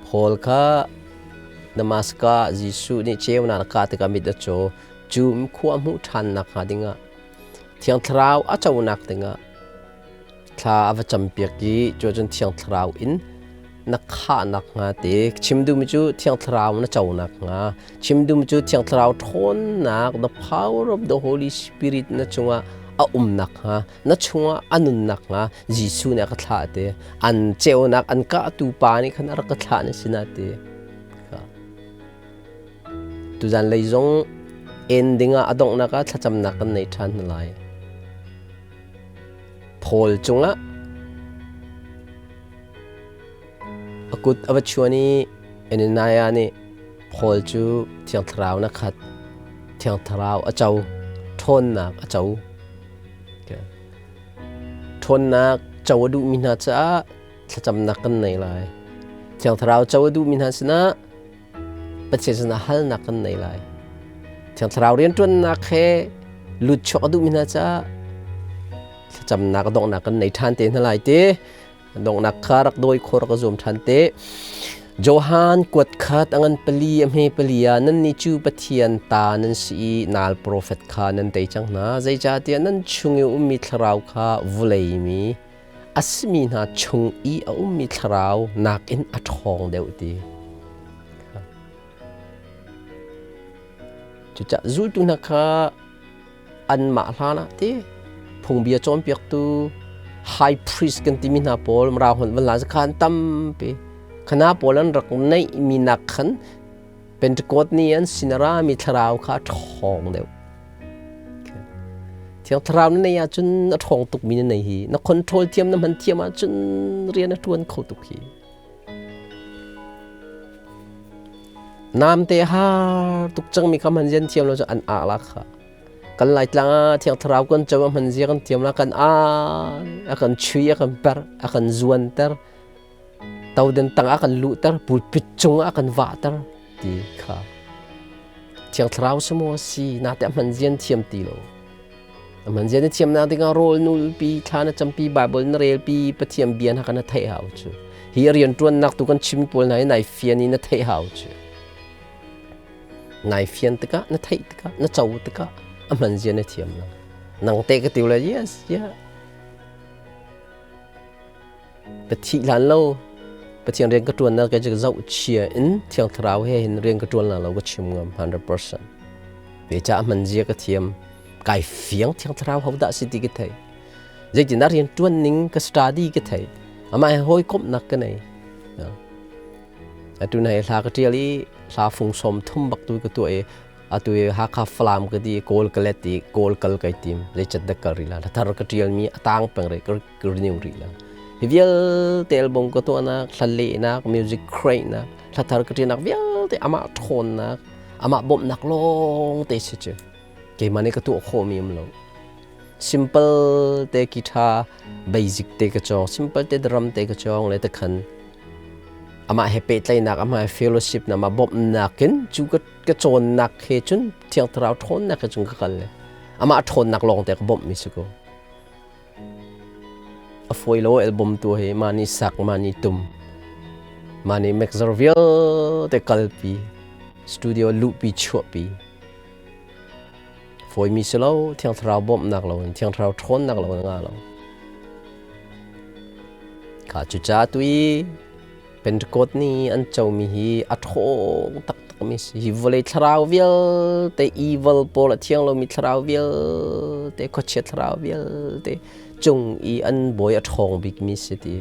Paul kha Damaskas Jesuh nih ceunak a kah tikah mit a caw. Cu khua hmuh ṭhan nakhnga dingah Thiang Thlarau a conak dingah thla a va campiak i cu cun Thiang Thlarau in na khah nakhnga te chim duhmi cu Thiang Thlarau na co nakhnga chim duhmi cu Thiang Thlarau ṭhawnnak the power of the Holy Spirit na cungah a um nakhnga na chungah a nun nakhnga Jesuh nih a ka thlah te an ceunak an kahtu pa nih khan a rak ka thlah na sinah te tuzan lei zong ending ah a donghnak ah thlacamnak kan nei ṭhan hna lai Paul cungah A kut a va chuan i Ananias nih Paul cu Thiang Thlarau na khat, Thiang Thlarau a co, ṭhawnnak a co. Ṭhawnnak co a duhmi hna caah thlacamnak kan nei lai. Thiang Thlarau co a duhmi hna sinah Pathian sinah halnak kan nei lai. Thiang Thlarau rianṭuannak he lut chuak a duhmi hna caah thlacamnak donghnak kan nei ṭhan te hna lai ti. Donghnak kha rak dawi khawh rak zuam ṭhan te. Johan kuat khat a ngan pali a hme pali ah nannih cu Pathian ta nan si i nal profet kha nan tei cang hna. Zeicahtiah nan chung i ummi thlarau kha vulei mi a simi hna chung i a ummi thlarau nakin a ṭhawng deuh ti. Cucaah zultu hna kha anmah hlan ah ti phungbia cawnpiaktu high priest kan timi hna pawl mara hon van la khan tampi khana pawl an rak neih mi nak khan Pentecost ni an sinara mi thlarau kha ṭhawng deuh Thiang thlarau na nei ahcun a ṭhawng tuk mi na nei hi na control thiam na hman thiam ahcun rian a ṭuan kho tuk hi Namte har tuk cangmi kha hman zian thiam lo cu an ah la kha. Kan Laitlang ah Thiang Thlarau kan co a hman zia kan thiam la kan ai a kan chui a kan per a kan zuanter toden tang a kan luhter pulpit cung ah a kan vahter ti kha Thiang Thlarau si maw si nate a hman zian thiam ti lo. Aman zia na thiamnak dingah rawl nulpi, thla na campi, Bible na relpi, Pathian bia hna kha na theih hau cu. Hi rianṭuannak tu kan chim pawl hna hi nai fian i na theih hau cu. Nai fian tikah, na theih tikah, na co tikah a hman zia na thiam lo. Nang te ka tiu le yes, yeah. Ka thih hlan lo Pathian rian ka ṭuannak ke cu zoh chia in Thiang Thlarau he hin rian ka ṭuan la lo ka chim ngam 100%. Ve ca hman zia ka thiam. Kai fiang Thiang Thlarau ho dah si ti ka thei. Zeitindah rian ṭuan ning ka study ka thei. Amah he hawikomhnak ka nei. Atu na hla ka ṭial i hla fung som thum bak tu ka tuah i atu i Hakha Falam ka ti Kawl ka let i Kawl kal kai tim zeicat dak kal rih la thar ka ṭial mi a tang peng rih ka renew rih la hi vialte album ka tuahnak hla lehnak music create nak hla thar ka ṭialnak vialte amah ṭhawnnak amah bawmhnak lawng te si cu keimah nih ka tuah khawh mi um lo simple te guitar basic te ka cawng simple te drum te ka cawng le te khan amah he pehtlaihnak amah he fellowship na amah bawmhnak in cu ka ka cawnnak he cun Thiang Thlarau ṭhawnnak he cun ka kal le amah ṭhawnnak lawng te ka bawmh mi si ko a fawi lo album tu hi mah nih sak mah nih tum mah nih mixer vialte kalpi studio luhpi chuahpi fawimi si lo Thiang Thlarau bawmhnak lo in Thiang Thlarau ṭhawnnak lo in nga lo kha cucaah tu i Pentecost ni an comi hi a ṭhawng taktakmi si. Hi vawlei thlarau vialte, evil pawl a thiang lomi thlarau vialte, khuachia thlarau vialte cung i an bawi a ṭhawng bikmi si ti.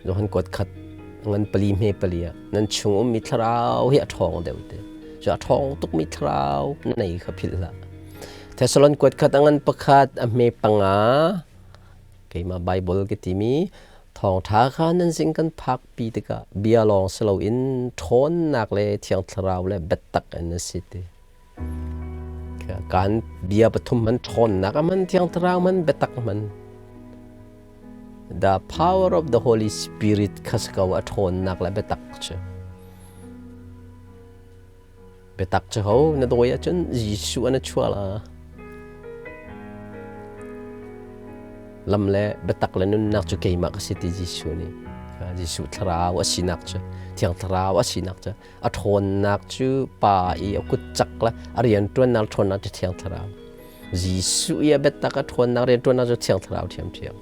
Johan kuat khat ngan pali hme pali ah nan chung ummi thlarau hi a ṭhawng deuh te. Cu a ṭhawng tukmi thlarau na nei kha philh hlah. Thessalon kuat khat a ngan pakhat a hme panga keimah Bible ka timi Thawngṭha kha nan sin kan phakpi tikah bia lawng si loin ṭhawnnak le Thiang Thlarau le biatak in a si ti. Kan bia pathum man ṭhawnnak a man Thiang Thlarau man biatak man. The power of the Holy Spirit kha si ko a ṭhawnnak le biatak cu. Biatak cu ho na dawi ahcun Jesuh an a chuah la. Lam le biatak le nunnak cu keimah ka si ti Jesuh nih. Jesuh thlarau a sinak cu Thiang Thlarau a sinak cu a ṭhawnnak cu Pa i a kut cak le a rianṭuannak ṭhawnnak cu Thiang Thlarau. Jesuh i a biatak a ṭhawnnak rianṭuannak cu Thiang Thlarau ṭhiamṭhiam.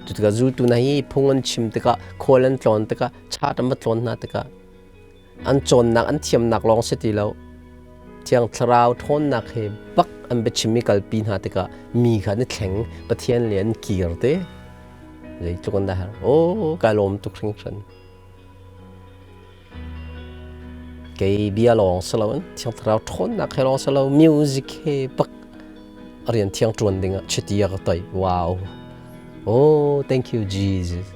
Cu tikah zultu hna hi phung an chim tikah khual an tlawn tikah chat an va tlawn hna tikah An cawnnak an thiamnak lawng si ti lo. Thiang Thlarau ṭhawnnak he bak an biachim i kalpi hna tikah mi kha an i thleng, Pathian le an kir te. Zeitluk an dah har. Oh, kai lawm tuk hringhran. Kei bia lawng si loin Thiang Thlarau ṭhawnnak he lawng si lo, music he bak a rian thiang ṭuan dingah chiti a ka toih. Wow. Oh, thank you Jesus.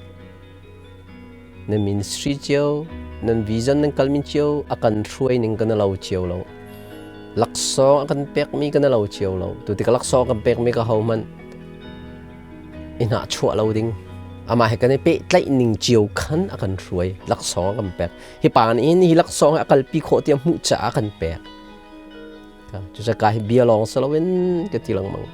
Na ministry cio, nan vision nan kalmi cio a kan hruai ning kan lo cio lo. Laksawng a kan pekmi kan lo cio lo. Tu tik laksawng kan pekmi ka ho hmanh i hnah chuah lo ding. Amah he kan i pehtlaih ning cio khan a kan hruai. Laksawng a kan pek. Hi pa nih hin hi laksawng hi a kalpi khawh tiah hmuh caah a kan pek. Cucaah hi bia lawng si loin ka ti lengmang.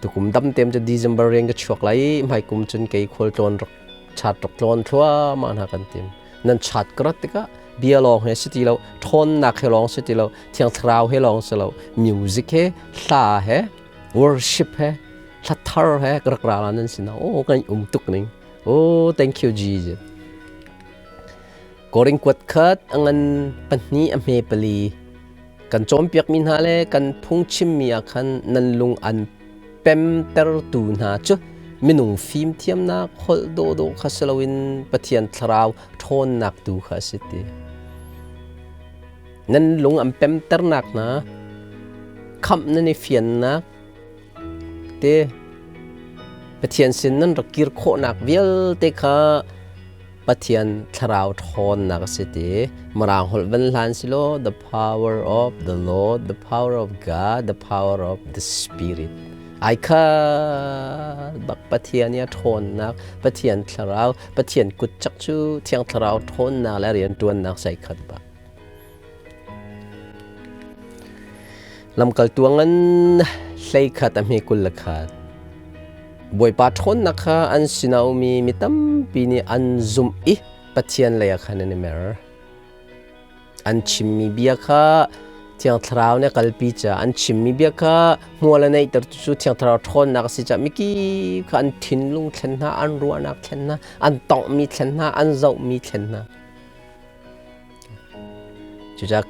Tukum dam tem cu December rian ka chuak lai i hmaikum cun kei khualtlawn rak chat rak tlawn thluahmah hna kan tim. Nan chat ka rat tikah bia lawng he si ti lo, ṭhawnnak he lawng si ti lo, Thiang Thlarau he lawng si lo, music he, hla he, worship he, hla thar he ka rak ra la nan sinah oh kan um tuk ning. Oh thank you Jesus. Korin kuat khat a ngan pahnih a hme pali Kan cawnpiakmi hna le kan phungchimmi ah khan nan lung an pemtertu hna cu minung fimthiamnak holh dawhdawh kha si loin Pathian Thlarau ṭhawnnak tu kha a si ti. Nan lung an pemternak hna khamh nan i fiannak te Pathian sin nan rak kir khawhnak vialte kha Pathian thlarau ṭhawnnak a si ti. Mirang holh van hlan silaw the power of the Lord, the power of God, the power of the Spirit. Ai kha bak Pathian i a ṭhawnnak, Pathian thlarau, Pathian kutcak cu Thiang Thlarau ṭhawnnak le rianṭuannak sai khat bak. Lamkaltu ngan 11 a hme 21. Bawipa ṭhawnnak kha an sinah ummi mi tampi nih an zumh i Pathian lei ah khan an i mer. An chimmi bia kha Thiang Thlarau nih a kalpi caah an chimmi bia kha hmual a neihtertu cu Thiang Thlarau ṭhawnnak a si caah mikip kha an thinlung thlen hna, an ruahnak thlen hna, an tonghmi thlen hna, an zohmi thlen hna. Cucaah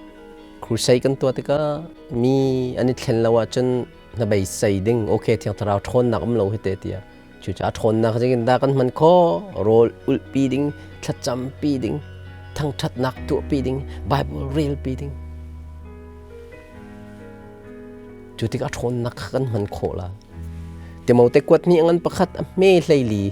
crusade kan tuah tikah mi an i thlen lo ahcun hnabeisei ding okay Thiang Thlarau ṭhawnnak um lo hi te tiah. Cucaah ṭhawnnak zeitindah kan hman khawh? Rawl ulhpi ding, thlacampi ding, thangṭhatnak tuahpi ding, Bible relpi ding. Cu tikah ṭhawnnak kha kan hman khawh la. Timote kuat hnih ngan pakhat a hme hleili.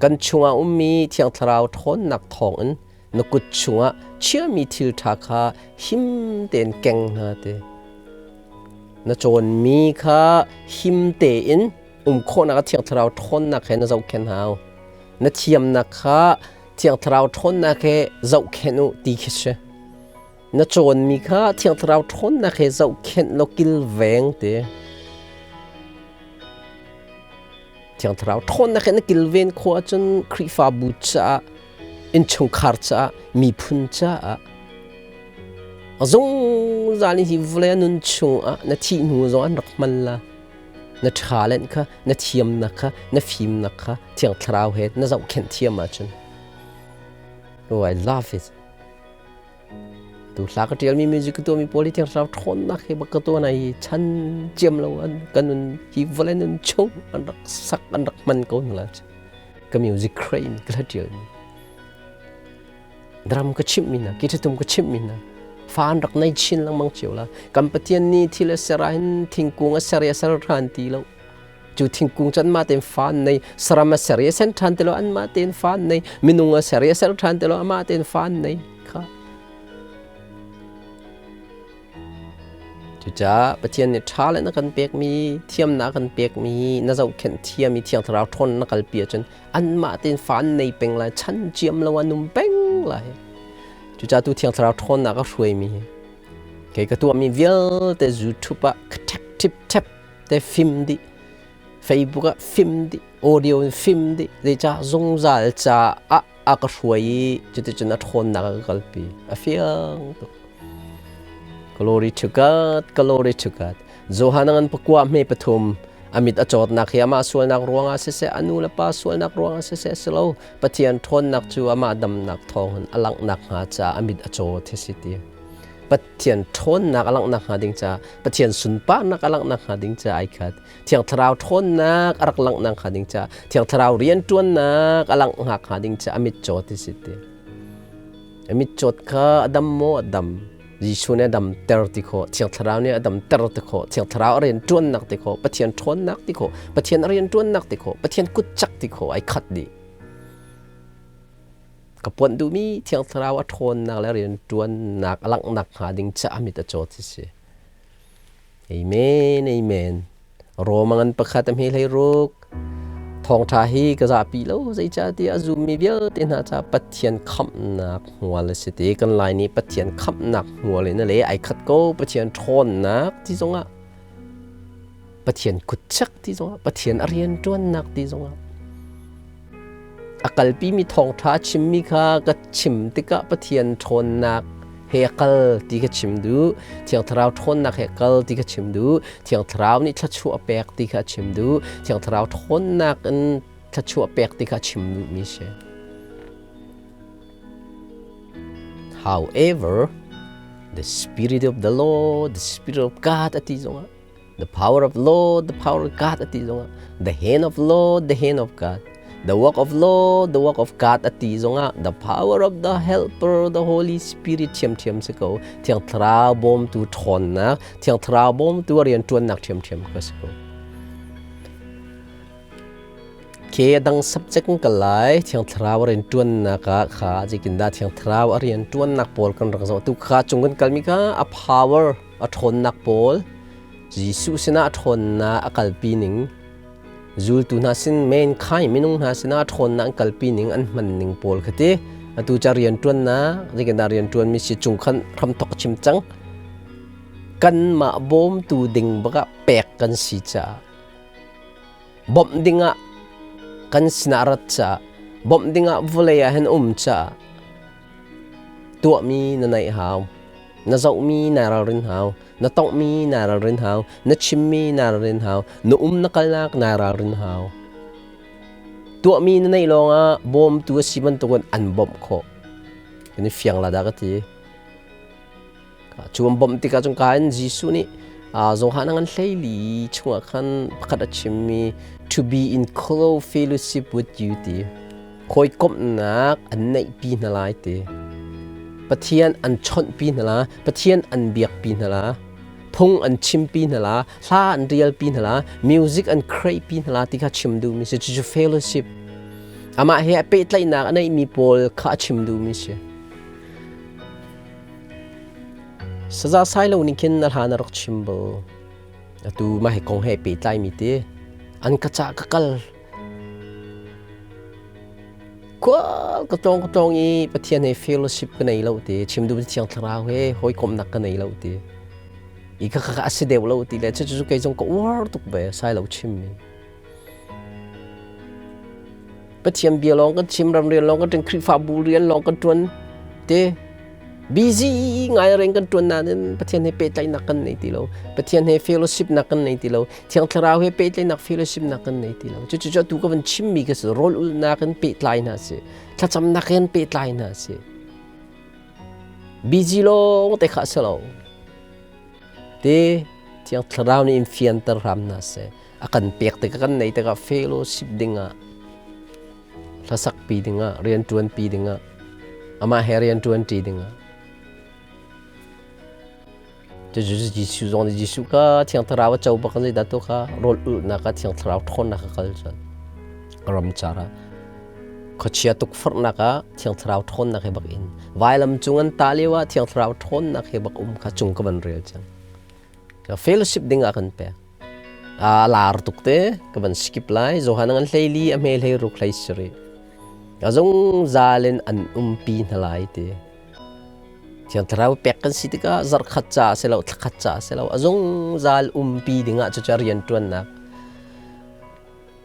Kan chungah ummi Thiang Thlarau ṭhawnnak thawngin na kut chungah chiami thil ṭha kha him tein keng hna te. Na cawnmi kha him tein um khawhnak a Thiang Thlarau ṭhawnnak he na zohkhenh hau. Na thiamnak kha Thiang Thlarau ṭhawnnak he zohkhenh u ti khi si. Na cawnmi kha Thiang Thlarau ṭhawnnak he zohkhenh law kilveng ti. Thiang Thlarau ṭhawnnak he na kilven khawh ahcun Khrihfabu caah, innchungkhar caah, miphun caah a zungzal in hi vawlei a nun chungah na thih hnu zong an rak hman la. Na ṭha kha, na thiamnak kha, na fimnak kha Thiang Thlarau he na zohkhenh thiam ahcun. Oh, I love it. Tu hla ka ṭialmi music ka tuahmi pawl hi Thiang Thlarau ṭhawnnak he bak ka tuah na hi chan ciam lo an kan nun hi vawlei nun chung an rak sak an rak hman ko hna la. Ka music create ka hla ṭialmi. Drum ka chimhmi hna, guitar tum ka chimhmi hna. Fa an rak nei chin lengmang cio la. Kan Pathian nih thil a ser ahhin thingkung a ser i a ser ṭhan ti lo. Cu thingkung cu anmah tein fa an nei. Saram a ser i a ser ṭhan ti lo, anmah tein fa an nei. Minung a ser i a ser ṭhan ti lo, amah tein fa an nei. Kha. Cucaah Pathian nih ṭha le na kan pekmi, thiamnak a kan pekmi, na zohkhenh thiam i Thiang Thlarau ṭhawn na kalpi ahcun anmah tein fa an nei peng lai, chan ciam lo an um peng lai. Cucaah tu Thiang Thlarau ṭhawnnak a hruaimi kei ka tuahmi vialte YouTube ah ka ṭhep ṭhip ṭhep te fim dih, Facebook ah fim dih, audio in fim dih, zeicah zungzal caah a ka hruai i cuticun a ṭhawnnak a ka kalpi. A fiang tuk. Glory to God, glory to God. Johan ngan pakua hme pathum amit a cawtnak hi amah sualnak ruangah siseh a nu le pa sualnak ruangah siseh si lo Pathian ṭhawnnak cu amah damnak thawngin a langhnak hnga caah a mit a caw thi si ti. Pathian ṭhawnnak a langhnak hnga ding caah Pathian sunparnak a langhnak hnga ding caah ai khat. Thiang Thlarau ṭhawnnak a rak langhnak hnga ding caah Thiang Thlarau rianṭuannak a langhnak hnga ding caah a mit caw ti si ti. A mit cawt kha a dam maw a dam. Jesuh nih a damter ti khawh, Thiang Thlarau nih a damter ti khawh, Thiang Thlarau a rianṭuannak ti khawh, Pathian ṭhawnnak ti khawh, Pathian a rianṭuannak ti khawh, Pathian kutcak ti khawh ai khat dih. Ka puanh duhmi Thiang Thlarau a ṭhawnnak le rianṭuannak a langhnak hnga ding caah mit a cawt hi si. Amen, amen. Roma ngan pakhat a hme hlei ruk. Thawngṭha hi ka zapi lo zeicahtiah a zummi vialte hna ca Pathian khamhnak hmual a si ti. Kan Lai nih Pathian khamhnak hmual in a le ai khat ko. Pathian ṭhawnnak ti zongah Pathian kutchak ti zongah Pathian a rianṭuannak ti zongah a kalpimi thawngṭha a chimmi kha ka chim tikah Pathian ṭhawnnak he a kal ti ka chim duh. Thiang Thlarau ṭhawnnak he a kal ti ka chim duh. Thiang Thlarau nih thluachuah a pek ti kha a chim duh. Thiang Thlarau ṭhawnnak in thluachuah pek ti kha a chim duhmi a si. However, the Spirit of the Lord, the Spirit of God a ti zongah The power of Lord, the power of God a ti zongah the hand of Lord, the hand of God. The work of Lord, the work of God a ti zongah the power of the helper, the Holy Spirit ṭhiamṭhiam si ko. Thiang Thlarau bawmtu ṭhawnnak, Thiang Thlarau bawmtu a rianṭuannak ṭhiamṭhiam ka si ko. Ke dang subject ka lai Thiang Thlarau a rianṭuannak ah kha zeitindah Thiang Thlarau a rianṭuannak pawl kan rak zoh tu kha cung kan kalmi kha a power a ṭhawnnak pawl Jesuh sinah a ṭhawnnak a kalpi ning zultu hna sin mankind minung hna sinah a ṭhawnnak an kalpi ning an hman ning pawl kha ti atu ca rianṭuannak zeitindah rianṭuanmi si cung khan hramthok a chim cang. Kanmah bawmtu ding bakah pek kan si caah bawmh dingah kan sinah rat caah bawmh dingah vawlei ah hin um caah tuahmi na neih hau. Na zohmi naa ralrin hau. Na tonghmi naa ralrin hau. Na chimmi naa ralrin hau. Na um na kalnak naa ralrin hau. Tuahmi na neih lawngah bawmtu a si bantukin an bawmh khawh. Kan i fiang la dah ka ti. Cu an bawmh tikah cun ka in Jesuh nih Johan a ngan 14 chungah khan pakhat a chimmi to be in close fellowship with you ti hawikomhnak an neihpi hna lai ti. Pathian an chawnhpi hna la, Pathian an biakpi hna la, phung an chimpi hna la, hla an rialpi hna la, music an create hna la ti kha chim duhmi si. Cucu fellowship. Amah he a pehtlaihnak a neihmi pawl kha a chim duhmi si. Saza sai lo ning khin na hla na rak chim bal. Atu mah hi kong he pehtlaimi ti an ka cah ka kal. Khual ka tlawng ka tlawng i Pathian he fellowship ka nei lo ti chim duh Thiang Thlarau he hawikomhnak ka nei lo ti. I kha kha a si deuh lo ti le cucu kei zong ka uar tuk ve sai lo chimmi. Pathian bia lawng kan chim, ramrian lawng kan ṭuan, Khrihfabu rian lawng kan ṭuan te. Busy ngai reng kan ṭuan nain Pathian he pehtlaihnak kan nei ti lo. Pathian he fellowship nak kan nei ti lo. Thiang Thlarau he pehtlaihnak fellowship nak kan nei ti lo. Cucu cu atu ka van chimmi ka si. Rawl ulhnak in pehtlai hna si. Thlacamnak in pehtlai hna si. Busy lawng te kha si lo. Te Thiang Thlarau nih in fianter hram hna seh. A kan pek tikah kan nei tikah fellowship dingah hlasakpi dingah rianṭuanpi dingah amah he rianṭuanṭi dingah cucu Jesuh zong nih Jesuh kha Thiang Thlarau a co bak zeidah tu kha rawl ulhnak ah Thiang Thlarau ṭhawnnak a kal cun ramcar ah khuachia tukforhnak ah Thiang Thlarau ṭhawnnak he bak in vailam cung an tah lio ah Thiang Thlarau ṭhawnnak he bak um kha cung ka van rel cang fellowship ding ah kan pek A lar tuk te ka van skip lai. Johan ngan 14 a hme 16 17. A zungzal in an umpi hna lai ti. Thiang Thlarau pek kan si tikah zarhkhat ca si lo, thlakhat ca si lo, a zungzal umpi dingah cucu rian ṭuannak.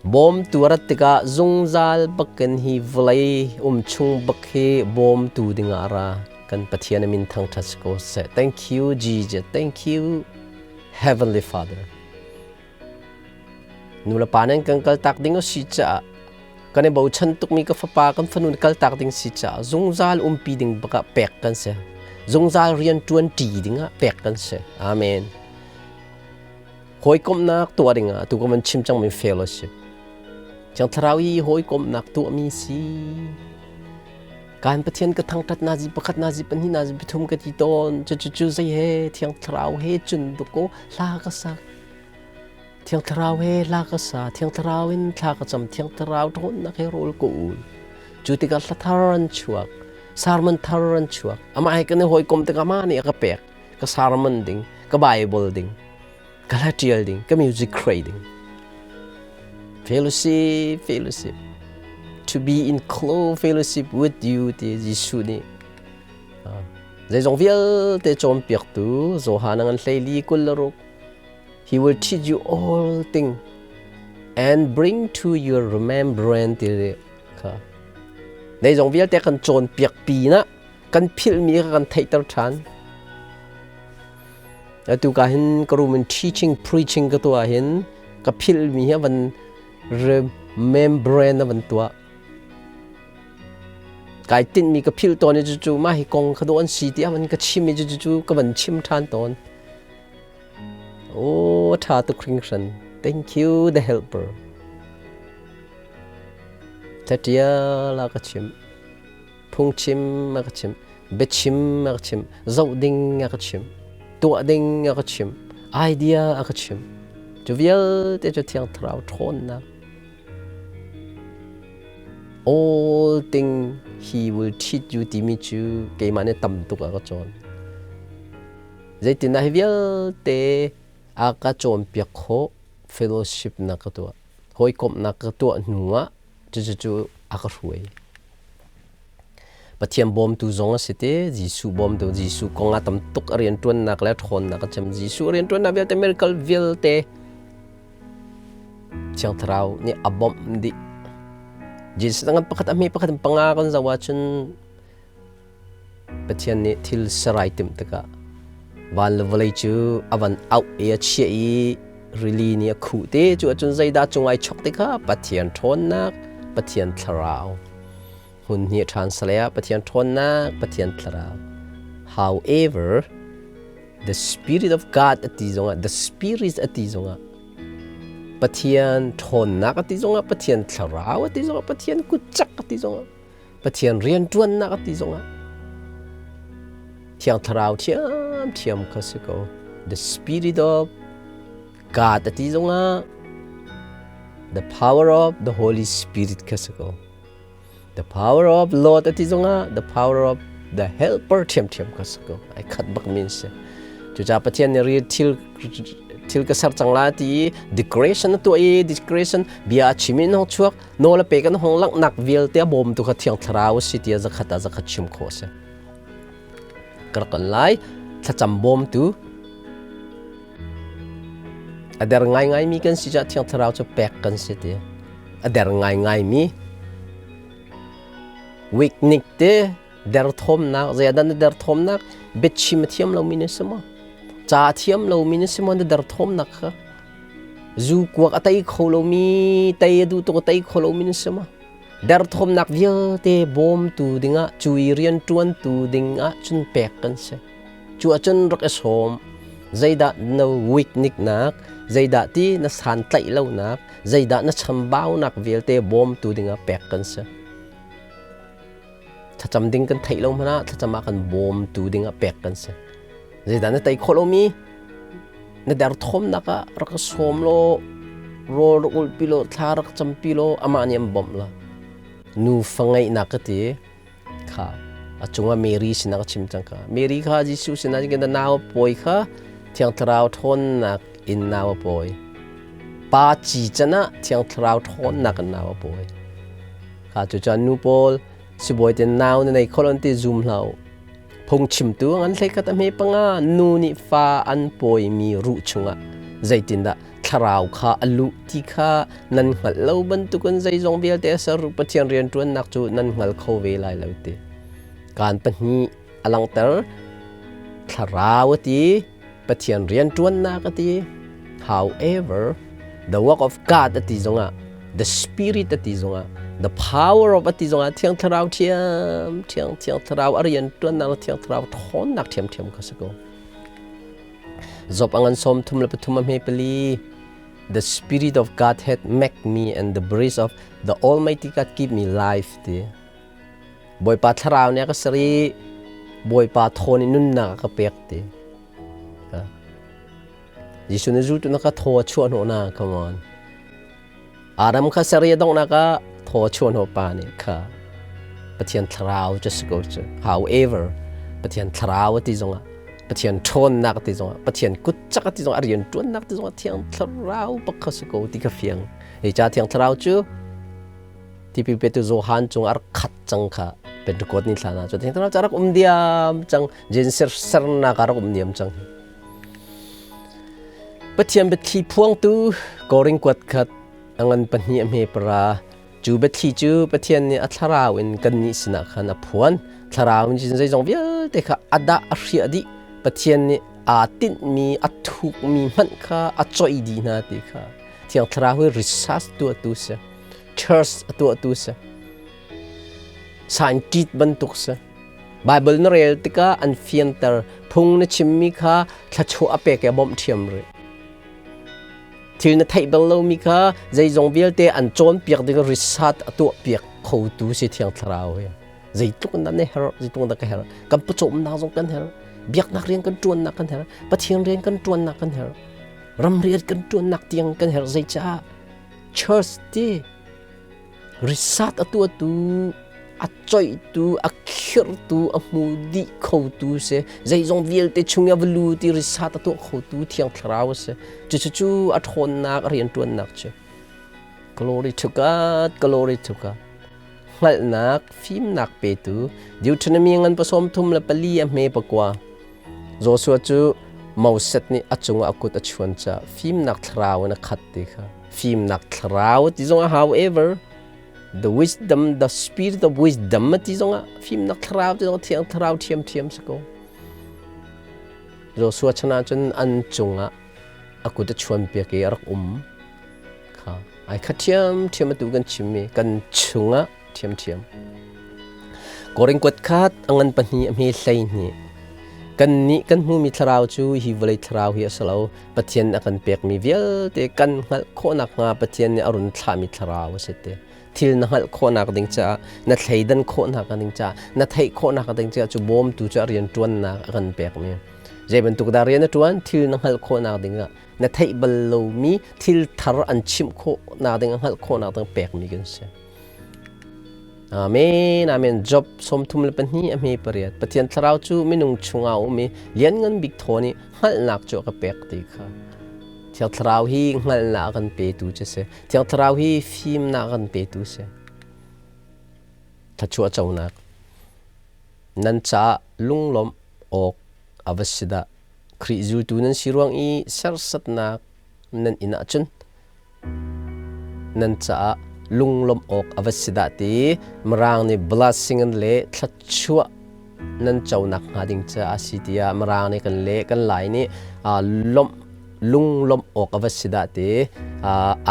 Bawmtu a rat tikah zungzal bakin hi vawlei um chung bak hi bawmtu dingah a ra. Kan Pathian a min thangṭhat si ko seh. Thank you Jesus. Thank you Heavenly Father. Nu le pa nan kan kaltak ding a si caah kan i bochan tukmi ka fapa kan fanu kal tak ding si caah zungzal umpi ding bakah pek kan si. Zungzal rian ṭuan ṭi dingah pek kan si. Amen. Hawikomhnak tuah dingah tu ka van chim cangmi fellowship. Thiang Thlarau i hawikomhnak tuahmi si. Kan Pathian ka thangṭhat nazi pakhat nazi pahnih nazi pathum ka ti tawn. Cucu zei he Thiang Thlarau he cun duko hla ka sak. Thiang Thlarau he hla ka sa. Thiang Thlarau in thla ka cam. Thiang Thlarau ṭhawnnak he rawl ka ul. Cu tikah hla thar an chuak. Sermon thar an chuak. Amah he kan i hawikom tikah amah nih a ka pek. Ka sermon ding, ka Bible ding, ka hla ṭial ding, ka music create ding. Fellowship, fellowship. To be in close fellowship with you ti Jesuh nih zeizong vialte cawnpiaktu Johan ngan 14 26 He will teach you all things and bring to your remembrance ti kha zeizong vialte kan cawnpiak pi na kan philhmi kha kan theihter ṭhan. Atu ka hin ka room in teaching preaching ka tuah hin ka philhmi hi van remembrance van tuah. Kai tinhmi ka philh tawn i cucu mah hi kong kha dawh an si tiah van ka chim i cucu ka van chim ṭhan tawn. Oh, ṭha tuk hringhran. Thank you, the helper. Tatial a ka chim. Phungchim a ka chimh, biachim a ka chimh, zoh ding a ka chimh, tuah ding a ka chimh, idea a ka chimh. Cu vialte cu Thiang Thlarau ṭhawnnak. All thing he will teach you timi cu keimah nih tam tuk a ka cawn. Zeitindah hi vialte a ka cawnpiak khawh fellowship na ka tuah, hawikomhnak ka tuah hnu ah cucu a ka hruai. Pathian bawmtu zong a si te, Jesuh bawmtu, Jesuh kong ah tam tuk a rianṭuannak le ṭhawnnak a chim. Jesuh rianṭuannak vialte, miracle vialte Thiang Thlarau nih a bawmh dih. Jesus ngan pakhat a hme pakhat in panga kan zoh ahcun Pathian nih thil sarai timh tikah van le vawlei cu a van auh i a chiah i rili nih a khuh te cu ahcun zeidah cung ai chok ti kha Pathian ṭhawnnak, Pathian Thlarau. Hmun hnih ṭhan sale ah Pathian ṭhawnnak, Pathian Thlarau. However, the Spirit of God a ti zongah, the Spirit a ti zongah, Pathian ṭhawnnak a ti zongah, Pathian Thlarau a ti zongah, Pathian kutcak a ti zongah, Pathian rianṭuannak a ti zongah, Thiang Thlarau ṭhiamṭhiam kha si ko. The Spirit of God a ti zongah, the power of the Holy Spirit kha si ko. The power of Lord a ti zongah the power of the helper ṭhiamṭhiam kha si ko. Ai khat bak min si. Cucaah Pathian nih ri thil thil ka ser cang la ti i decoration a tuah i decoration bia a chim in hong chuak nawl a pek an hong langhnak vialte a bawmtu kha Thiang Thlarau a si tiah zakhat ah zakhat chim khawh a si. Ka rak kan lai thlacam bawmtu a der ngaingaimi kan si caah Thiang Thlarau cu pek kan si ti. A der ngaingaimi weaknik te derthawmnak zeidah na derthawmnak biachim a thiam lomi na si maw ca a thiam lomi na si maw na derthawmnak kha zu kuak a tei kho lomi tei a duh tuk a tei kho lomi na si maw derthawmnak vialte bawmtu dingah cu i rianṭuantu dingah cun pek kan si Cu ahcun rak i sawm. Zeidah na weakniknak, zeidah ti na santlaih lonak, zeidah na chambaunak vialte bawmtu dingah pek kan si. Thlacam ding kan theih lo hmanh ah thlacam ah kan bawmtu dingah pek kan si. Zeidah na tei khawh lomi, na derthawmnak ah rak i sawm law, rawl rak ulhpi law, thla rak campi law, amah nih an bawmh la. Nufa ngeihnak ka ti. Kha a cungah Mary sinah ka chim cang kha. Mary kha Jesuh sinah cun nau a pawi kha Thiang Thlarau ṭhawnnak in nau a pawi. Pa ci can ah Thiang Thlarau ṭhawnnak in nau a pawi. Kha cucaah nu pawl sibawi te nau na nei kho lo ti zum hlah u. Phungchimtu an hlei khat a hme panga nu nih fa an pawimi ruh chungah zeitindah thlarau kha a luh ti kha nan hngalh lo bantukin zeizong vialte a ser Pathian rianṭuannak cu nan hngal kho ve lai lo ti. Kaan pahnih a langhter thlarau a ti Pathian rianṭuannak a ti. However, the work of God a ti zongah, the Spirit a ti zongah, the power of a ti zongah Thiang Thlarau ṭhiam, Thiang Thiang Thlarau a rianṭuannak le Thiang Thlarau ṭhawnnak ṭhiamṭhiam kha si ko. Job a ngan 33 a hme pali. The Spirit of God had make me and the breath of the Almighty God give me life ti. Bawipa thlarau nih a ka ser i Bawipa thawn in nunnak a ka pek ti. Jesuh nih zultu na ka thaw a chuah hnawh na come on. Adam kha ser i a donghnak ah thaw a chuah hnawh pa nih kha Pathian thlarau cu si ko cu. However, Pathian thlarau a ti zongah Pathian ṭhawnnak a ti zongah Pathian kutcak a ti zongah a rian ṭuannak ti zongah Thiang Thlarau bak kha si ko ti kha fiang. Hi ca Thiang Thlarau cu tipil petu Johan cung a rak khat cang kha Pentecost ni thla na cu Thiang Thlarau cu a rak um diam cang Jen ser sernak a rak um diam cang. Pathian biathli phuangtu Korin kuat khat a ngan pahnih a hme para cu biathli cu Pathian nih a thlarau in kannih sinah khan a phuan thlarau in zeizong vialte kha a dah a hriah dih Pathian nih aa tinhmi a thukmi hmanh kha a coih dih hna ti kha Thiang Thlarau hi research tuahtu si church a tuahtu si scientist bantuk si Bible na rel tikah an fianter phung na chimmi kha thluachuah a pek i a bawmh ṭhiam rih thil na theih bal lomi kha zeizong vialte an cawnpiak ding research a tuahpiak khotu si Thiang Thlarau hi zeitluk in dah na herh zeitluk in dah ka herh kan pawcawmnak zong kan herh biaknak rian kan ṭuannak kan herh Pathian rian kan ṭuannak kan herh ram rian kan ṭuannak tiang kan herh zeicah church ti Risat a tuahtu, a coihtu, a khirhtu, a hmu dih khotu si. Zeizong vialte chung i a va lut i risat a tuah khotu Thiang Thlarau a si. Cucu a ṭhawnnak, a rianṭuannak cu. Glory to God, glory to God. Hngalhnak, fimnak petu Deuteronomy ngan pasawm thum le pali a hme pakua. Joshua cu Moses nih a cungah a kut a chuan caah fimnak thlarau in a khat ti kha. Fimnak thlarau ti zongah however the wisdom, the spirit of wisdom ti zongah fimnak thlarau ti zongah thiang thlarau ṭhiamṭhiam si ko. Joshua chan ah cun an cungah a kut a chuan piak i a rak um kha ai khat ṭhiamṭhiam atu kan chimmi kan chungah ṭhiamṭhiam. Korin kuat khat a ngan pahnih a hme 12. Kannih kan hmumi thlarau cu hi vawlei thlarau hi a si lo. Pathian a kan pekmi vialte kan hngalh khawh nakhnga Pathian nih a run thlahmi thlarau a si te. Thil na hngalh khawhnak ding caah, na thleidan khawhnak ding caah, na theih khawhnak ding caah cu bawmtu cu a rian ṭuannak a kan pekmi. Zei bantuk dah rian a ṭuan? Thil na hngalh khawhnak ding ah na theih bal lomi thil thar an chimh khawhnak ding a hngalh khawhnak ding pekmi kan si. Amen, amen. Job 32 a hme pariat. Pathian thlarau cu minung chungah a um i lianngan bik thaw nih hngalhnak cu a ka pek ti kha. Thiang thlarau hi hngalhnak a kan petu cu si. Thiang thlarau hi fimnak a kan petu si. Thluachuah conak. Nan caah lunglawmh awk a va si dah. Khrih zultu nan si ruang i serhsatnak nan inn ahcun nan caah lunglawmh awk a va si dah ti Mirang nih blessing an leh thluachuah nan conak hnga ding caah a si tiah Mirang nih kan leh kan Lai nih lawmh lunglawmh awk a va si dah ti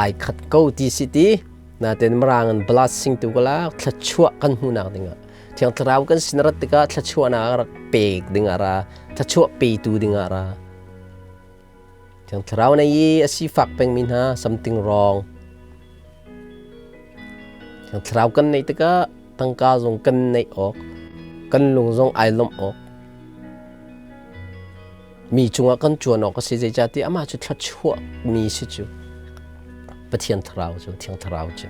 ai khat ko ti si ti nain Mirang in blessing tu kala thluachuah kan hmuhnak dingah Thiang Thlarau kan sin rat tikah thluachuahnak a rak pek dingah ra thluachuah petu dingah ra Thiang Thlarau na i a sifak pengmi hna something wrong. Thiang Thlarau kan neih tikah tangka zong kan neih awk, kan lung zong ai lawmh awk. Mi cungah kan cuan awk a si zeicahtiah amah cu thluachuah mi si cu. Pathian Thlarau cu, Thiang Thlarau cu.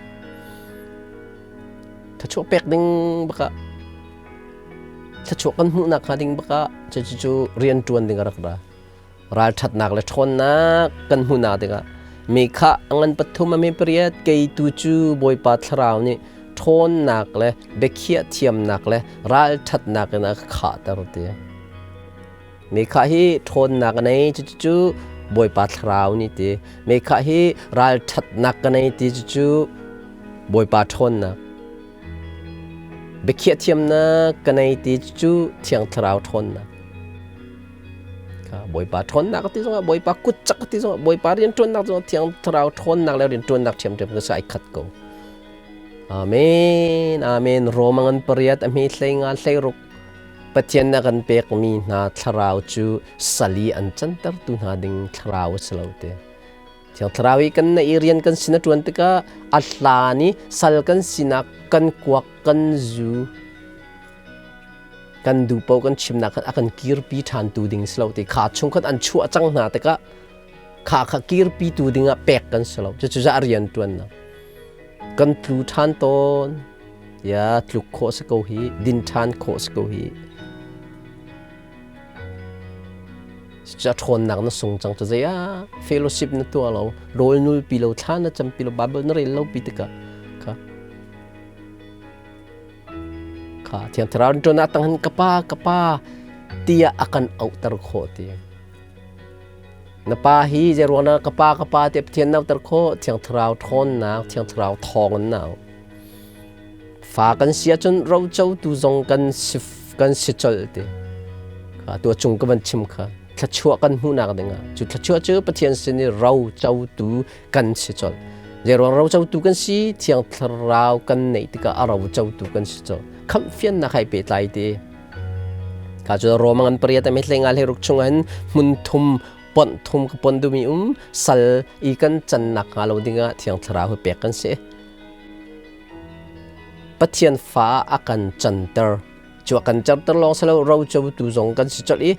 Thluachuah pek ding bakah thluachuah kan hmuhnak hnga ding bakah cucu rian ṭuan ding a rak ra. Ralṭhatnak le ṭhawnnak kan hmuhnak dingah mi kha a ngan pathum a mi pariat kei tu cu Bawipa Thlarau nih ṭhawnnak le biakhiah thiamnak le ralṭhatnak in a ka khahter ti. Mi kha hi ṭhawnnak a nei cucu Bawipa Thlarau nih ti. Mi kha hi ralṭhatnak ka nei ti cucu Bawipa ṭhawnnak. Biakhiah thiamnak ka nei ti cucu Thiang Thlarau ṭhawnnak. Bawipa ṭhawnnak ti zongah Bawipa kutcak ti zongah Bawipa rianṭuannak zongah Thiang Thlarau ṭhawnnak le rianṭuannak ṭhiamṭhiam ka ai khat ko. Amen. Amen. Roma ngan pariat a hme hlei nga hlei ruk Pathian na kan pekmi hna thlarau cu sali an cantertu hna ding thlarau a si lo te. Thiang Thlarau i kan na i rian kan sin a ṭuan tikah a hlan i sal kan sinak kan kuak kan zu kan duh paoh kan chimnak khan a kan kirpi ṭhan tu ding si lo ti kha chung khan an chuah cang hna tikah kha kha kirpi tu dingah pek kan si lo cucu a rian ṭuannak kan tlu ṭhan tawn ya tluk khawh si ko hi din ṭhan khawh si ko hi ca ṭhawnnak na sung cang cu zei ah fellowship na tuah lo rawl nul pi lo thla na cam pi lo bible na rel lo pi tikah kha Kha Thiang Thlarau in ṭuan ah tang hin ka pa ka pa tiah a kan auhter khawh ti. Na pa hi zeiruang dah ka pa ka pa tiah Pathian na auhter khawh? Thiang Thlarau ṭhawnnak, Thiang Thlarau thawng in na auh. Fa kan si ahcun rocotu zong kan si kan si colh ti. Kha tu a cung ka van chim kha thluachuah kan hmuhnak dingah cu thluachuah cu Pathian sin i rocotu kan si colh. Zeiruang rocotu kan si Thiang Thlarau kan neih tikah a rocotu kan si colh. Khamhfiannak hai pehtlai ti. Ka cu Roma ngan pariat a hlei nga hlei ruk chungah hin hmun thum ponh thum ka pon dumi um sal i kan cannak hnga lo dingah Thiang Thlarau hi pek kan si. Pathian fa a kan canter. Cu a kan canter lawng si lo rocotu zong kan si colh i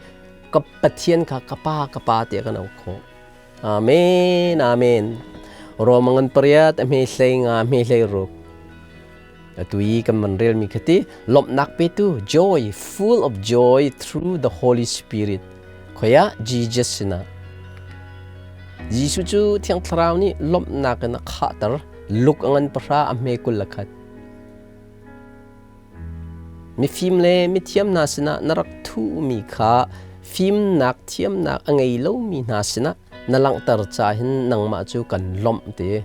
ka Pathian kha ka pa ka pa tiah kan auh khawh. Amen, amen. Roma ngan pariat a hme hlei nga hme hlei ruk. Atu i kan man relmi khati lawmhnak petu joy full of joy through the Holy Spirit. Khoya Jesus sinah. Jesuh cu Thiang Thlarau nih lawmhnak in a khahter. Luk a ngan pahra a hme 21. Mifim le mithiam hna sinah na rak thuhmi kha fimnak thiamnak a ngei lomi hna sinah na langhter ca hin nangmah cu kan lawmh ti.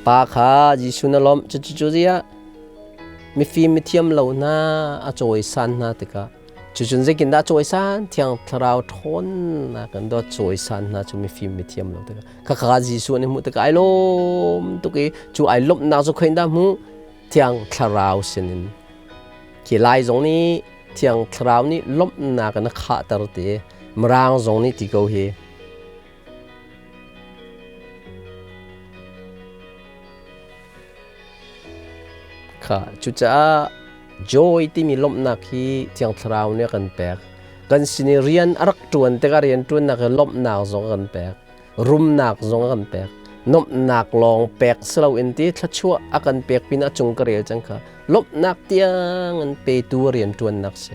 Pa kha Jesuh na lawmh cucu ziah mifim mithiam lo hna a cawisan hna tikah cucun zeitindah cawisan Thiang Thlarau ṭhawnnak in dawt cawisan hna cu mifim mithiam lo tikah khakha Jesuh nih hmuh tikah ai lawm tuk i cu ai lawmhnak cu khoin dah hmuh Thiang Thlarau sinin khi lai zong nih Thiang Thlarau nih lawmhnak in a khahter ti Mirang zong nih ti ko hi Kha cucaah joy timi lawmhnak hi Thiang Thlarau nih a kan pek. Kan sin i rian a rak ṭuan tikah rianṭuannak i lawmhnak zong a kan pek. Rumnak zong a kan pek. Nuamhnak lawng pek si loin ti thluachuah a kan pek pinah cung ka rel cang kha. Lawmhnak tiang in petu rianṭuannak si.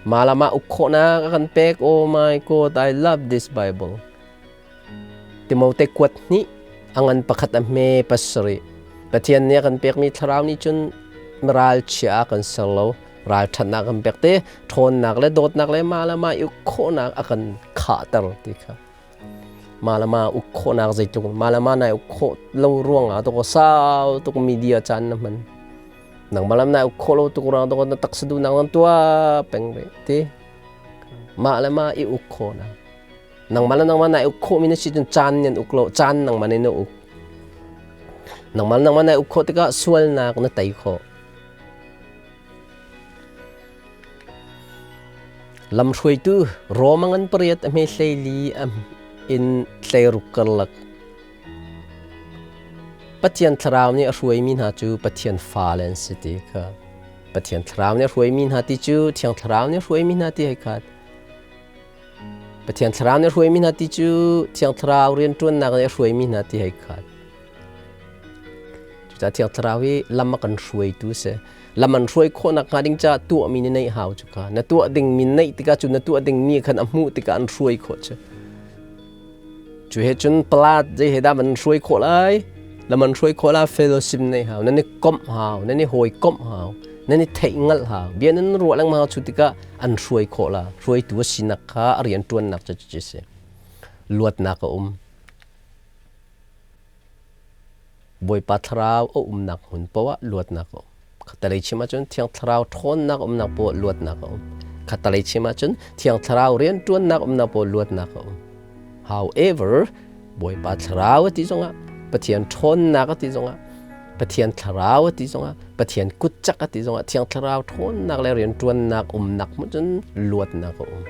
Mah le mah uk khawhnak a kan pek. Oh my God, I love this Bible. Timote kuat hnih a ngan pakhat a hme pasarih. Pathian nih a kan pekmi thlarau nih cun ralchia a kan ser lo. Ralṭhatnak a kan pek te, ṭhawnnak le dawtnak le mah le mah i uk khawhnak a kan khahter ti kha. Mah le mah uk khawhnak zeitluk mah le mah nai uk khawh lo ruangah tuk sau tuk media caan na hman. Nangmah lam nai uk khawh lo tuk ruang tuk na taksa duhnak nan tuah peng ve ti. Mah le mah i uk khawhnak. Nangmah le nangmah nai uk khawhmi na si cun caan nan uk lo caan nangmah nih na uk. Nangmah le nangmah nai uk khawh tikah sualnak na tei khawh. Lamhruaitu Rom a ngan pariat a hme hleili in hleiruk karlak. Pathian thlarau nih a hruaimi hna cu Pathian fale an si ti kha. Pathian thlarau nih a hruaimi hna ti cu Thiang Thlarau nih a hruaimi hna ti hei khat. Pathian Thlarau nih a hruaimi hna ti cu Thiang Thlarau rianṭuannak nih a hruaimi hna ti hei khat. Cucaah Thiang Thlarau hi lam a kan hruaitu a si. Lam an hruai khawhnak hnga ding caah tuahmi na neih hau cu kha. Na tuah dingmi neih tikah cu na tuah dingmi khan a hmuh tikah an hruai khawh cu. Cu he cun palat zei he dah man hruai khawh lai? Lam an hruai khawh lai fellowship nei hau, nan i komh hau, nan i hawi komh hau, nan i theih ngalh hau. Bia nan ruah lengmang cu tikah an hruai khawh la. Hruaitu a sinak kha a rian ṭuannak cu cu si. Luatnak a um. Bawipa thlarau a umnak hmun paoh ah luatnak a um. Khatalei chim ahcun Thiang Thlarau ṭhawnnak umnak paoh luatnak a um. Khatalei chim ahcun Thiang Thlarau rianṭuannak umnak paoh luatnak a um. However, Bawipa Thlarau a ti zongah, Pathian ṭhawnnak a ti zongah, Pathian Thlarau a ti zongah, Pathian kutcak a ti zongah Thiang Thlarau ṭhawnnak le rianṭuannak umnak hmun cun luatnak a um.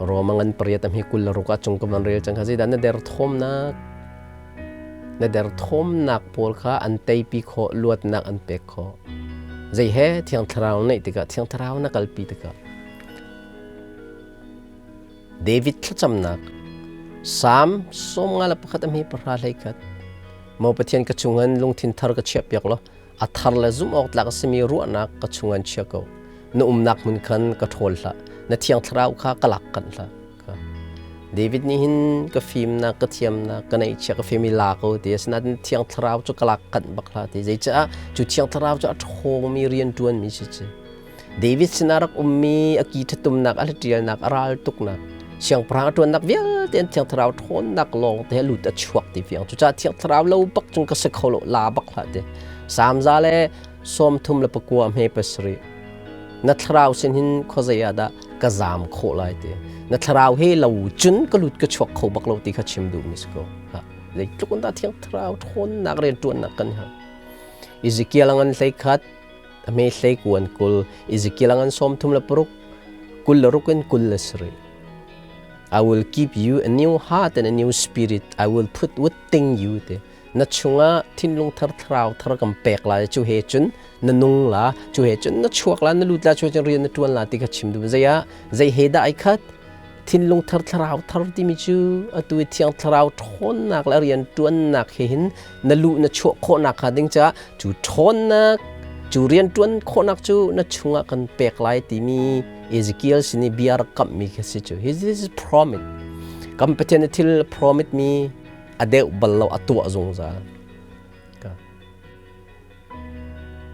Roma ngan pariat a hmi 26 ah cung ka van rel cang kha zeidah na derthawmnak Na derthawmnak pawl kha an teipi khawh, luatnak an pek khawh. Zei he Thiang Thlarau neih tikah, Thiang Thlarau na kalpi tikah. David thlacamnak Salm 51 a hmi pahra hlei khat. Maw Pathian ka chungan lungthin thar ka chiah piak law a thar le zumh awk tlak a simi ruahnak ka chungan chia ko. Na umnak hmun khan ka ṭhawl hlah. Na Thiang Thlarau kha ka lak kanh hlah. David nih hin ka fimnak, ka thiamnak, ka neihchia, ka fim i la ko ti asinain Thiang Thlarau cu ka lak kanh bak hlah ti. Zeicah cu Thiang Thlarau cu a ṭhawngmi rianṭuanmi si ci. David sinah rak ummi a ki ṭhatumnak, a hlatialnak, a ral tuknak, siangpahrang a ṭuannak vialte an Thiang Thlarau ṭhawnnak lawng te lut a chuak ti fiang. Cucaah Thiang Thlarau lo bak cun ka si kho lo, la bak hlah ti. Salm 139 hme pasarih. Na thlarau sin hin khuazei ah dah ka zaam khawh lai ti. Na thlarau he lo cun ka lut ka chuak kho bak lo ti kha chim duhmi si ko. Zeitluk in dah Thiang Thlarau ṭhawnnak rianṭuannak kan herh. Ezekiel a ngan hlei khat, a hme hlei kuan 20, Ezekiel a ngan 36, 26 in 27. I will give you a new heart and a new spirit. I will put within you te. Na chungah thinlung thar thlarau thar kan pek lai cu he cun na nung la cu he cun na chuak la na lut la cu he cun rian na tuan la ti kha chim duh zei ah zei he dah ai khat thinlung thar thlarau thar timi cu atu i thiang thlarau ṭhawnnak le rian ṭuannak he hin na luh na chuah khawhnak kha ding caah cu ṭhawnnak cu rian ṭuan khawhnak cu na chungah kan pek lai timi Ezekiel sin i bia rak kamhmi kha si cu this is promise kan Pathian i thil promise mi a deuh bal lo a tuah zungzal.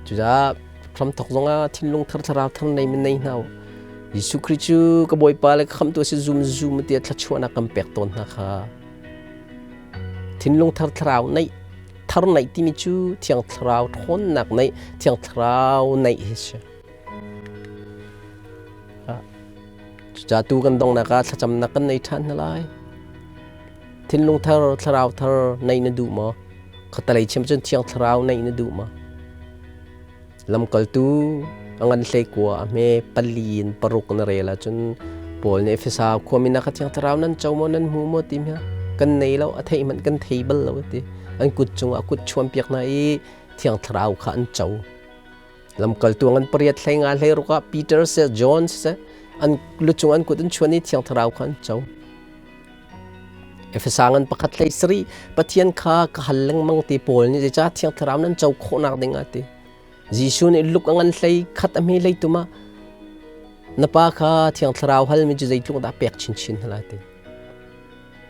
Cucaah Hramthok zongah thinlung thar thlarau thar nei mi nei hna u. Jesuh Khrih cu ka Bawipa le ka khamtu a si zum zum tiah thluachuahnak kan pek tawn hna kha. Thinlung thar thlarau neih thar neih timi cu Thiang Thlarau ṭhawnnak neih, Thiang Thlarau neih hi si. Cucaah tu kan donghnak ah thlacamnak kan nei ṭhan hna lai. Thinlung thar, thlarau thar neih na duh maw? Khatalei chim cun Thiang Thlarau neih na duh maw? Lamkaltu a ngan hleikua a hme pali in paruk na rel ahcun Paul nih Efesa khuami na kha Thiang Thlarau nan co maw nan hmu maw ti hna kan nei lo a theih hmanh kan thei bal lo ti an kut cungah kut chuan piak hna i Thiang Thlarau kha an co. Lamkaltu ngan pariat hlei nga hlei ruk ah Peter seh John seh an lucung an kut an chuan i Thiang Thlarau kha an co. Efesa ngan pakhat hlei sarih Pathian kha ka hal lengmang ti Paul nih zeicah Thiang Thlarau nan co khawhnak ding ah ti. Jesuh nih luk a ngan hlei khat a hme hlei tum ah na pa kha Thiang Thlarau hal mi cu zeitluk dah pek chinchin hna lai ti.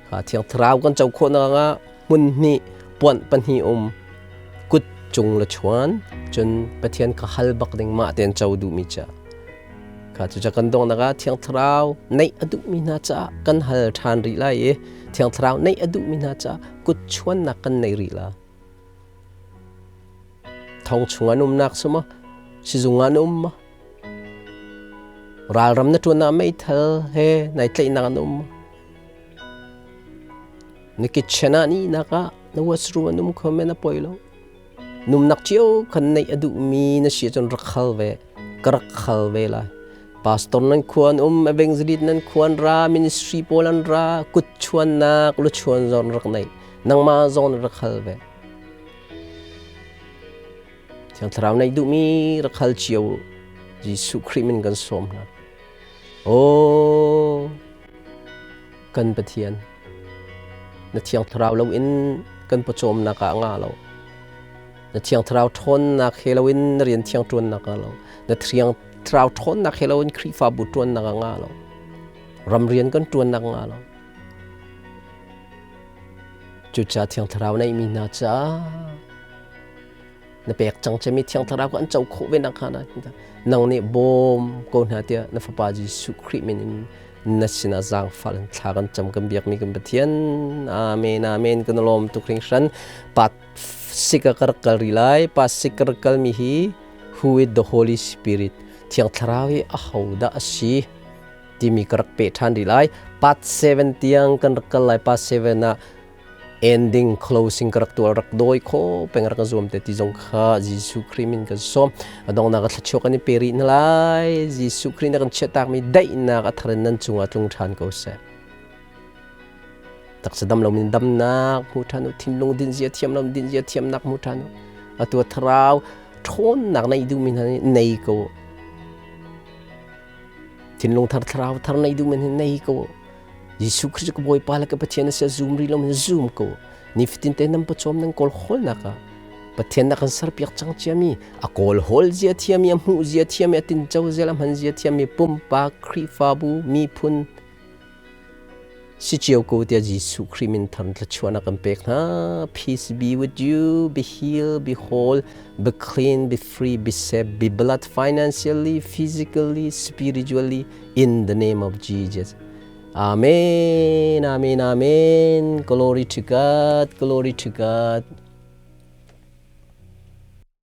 Kha Thiang Thlarau kan co khawhnak ah hmun hnih puanh pahnih um kut cung le chuan cun Pathian kha hal bak ding mah tein co duhmi ca. Kha cu kan donghnak ah Thiang Thlarau neih a duhmi hna caah kan hal ṭhan rih lai i Thiang Thlarau neih a duhmi hna caah kut chuannak kan nei rih la. Thong chung an umnak si maw? Sizung ah an um maw? Ralram na ṭuan ah meithal he nai tlaihnak an um maw? Na kitchen ah nihnak ah na washroom an um kho men a poi lo. Numnak cio khan neih a duhmi na si ahcun rak hal ve. Ka rak hal ve lai. Pastor nan khua an um, evangelist nan khua an ra, ministry pawl an ra, kut chuannak, luchuan zong rak nei. Nangmah zong na rak hal ve. Thiang Thlarau neih duhmi rak hal cio u. Jesuh Khrih min kan sawm hna. Aw, kan Pathian, na Thiang Thlarau loin kan pawcawmnak ah a ngah lo. Na Thiang Thlarau ṭhawnnak he loin na rian thiang ṭuannak ah lo. Na Thiang Thlarau ṭhawnnak he loin Khrihfabu ṭuannak ah ngah lo. Ram rian kan ṭuannak ngah lo. Cucaah Thiang Thlarau neihmi hna caah na pek cang cemi Thiang Thlarau kha an co khawh ve nakhnga na nang nih bawm ko hna tiah na Fapa Jesuh Khrih min in na sinah zaangfah in thla kan cam kan biakmi kan Pathian. Amen, amen. Kan lawm tuk hringhran. Pat sik a ka rak kal rih lai. Pa sik ka rak kalmi hi who is the Holy Spirit, Thiang Thlarau hi aho dah a si timi ka rak peh ṭhan rih lai. Part 7 tiang kan rak kal lai. Part 7 ah ending closing ka rak tual rak dawi kho peng rak zuam te ti zong kha Jesuh Khrih min kan sawm. Adongnak a thlachuak kan i pe rih hna lai. Jesuh Khrih na kan chiahtakmi daihnak a thar in nan cungah tlung ṭhan ko seh. Taksa dam lo min damnak hmu ṭhan u, thinlung din zia thiam lo din zia thiamnak hmu ṭhan u. Atu thlarau ṭhawnnak nei duhmi hna nih nei ko. Thinlung thar thlarau thar nei duhmi hna nei ko. Jesuh Khrih cu ka Bawipa le ka Pathian a si a zum rih lo in zum ko. Nifatin te nan pawcawm nan kawl hawlnak ah Pathian na kan serpiak cang ciami a kawl hawl zia thiami a hmuh zia thiami a tinco zia a hman zia thiami pumpak Khrihfabu miphun si cio ko tiah Jesuh Khrih min thar thluachuahnak kan pek hna. Peace be with you, be healed, be whole, be clean, be free, be safe, be blessed financially, physically, spiritually in the name of Jesus. Amen, amen, amen. Glory to God, glory to God.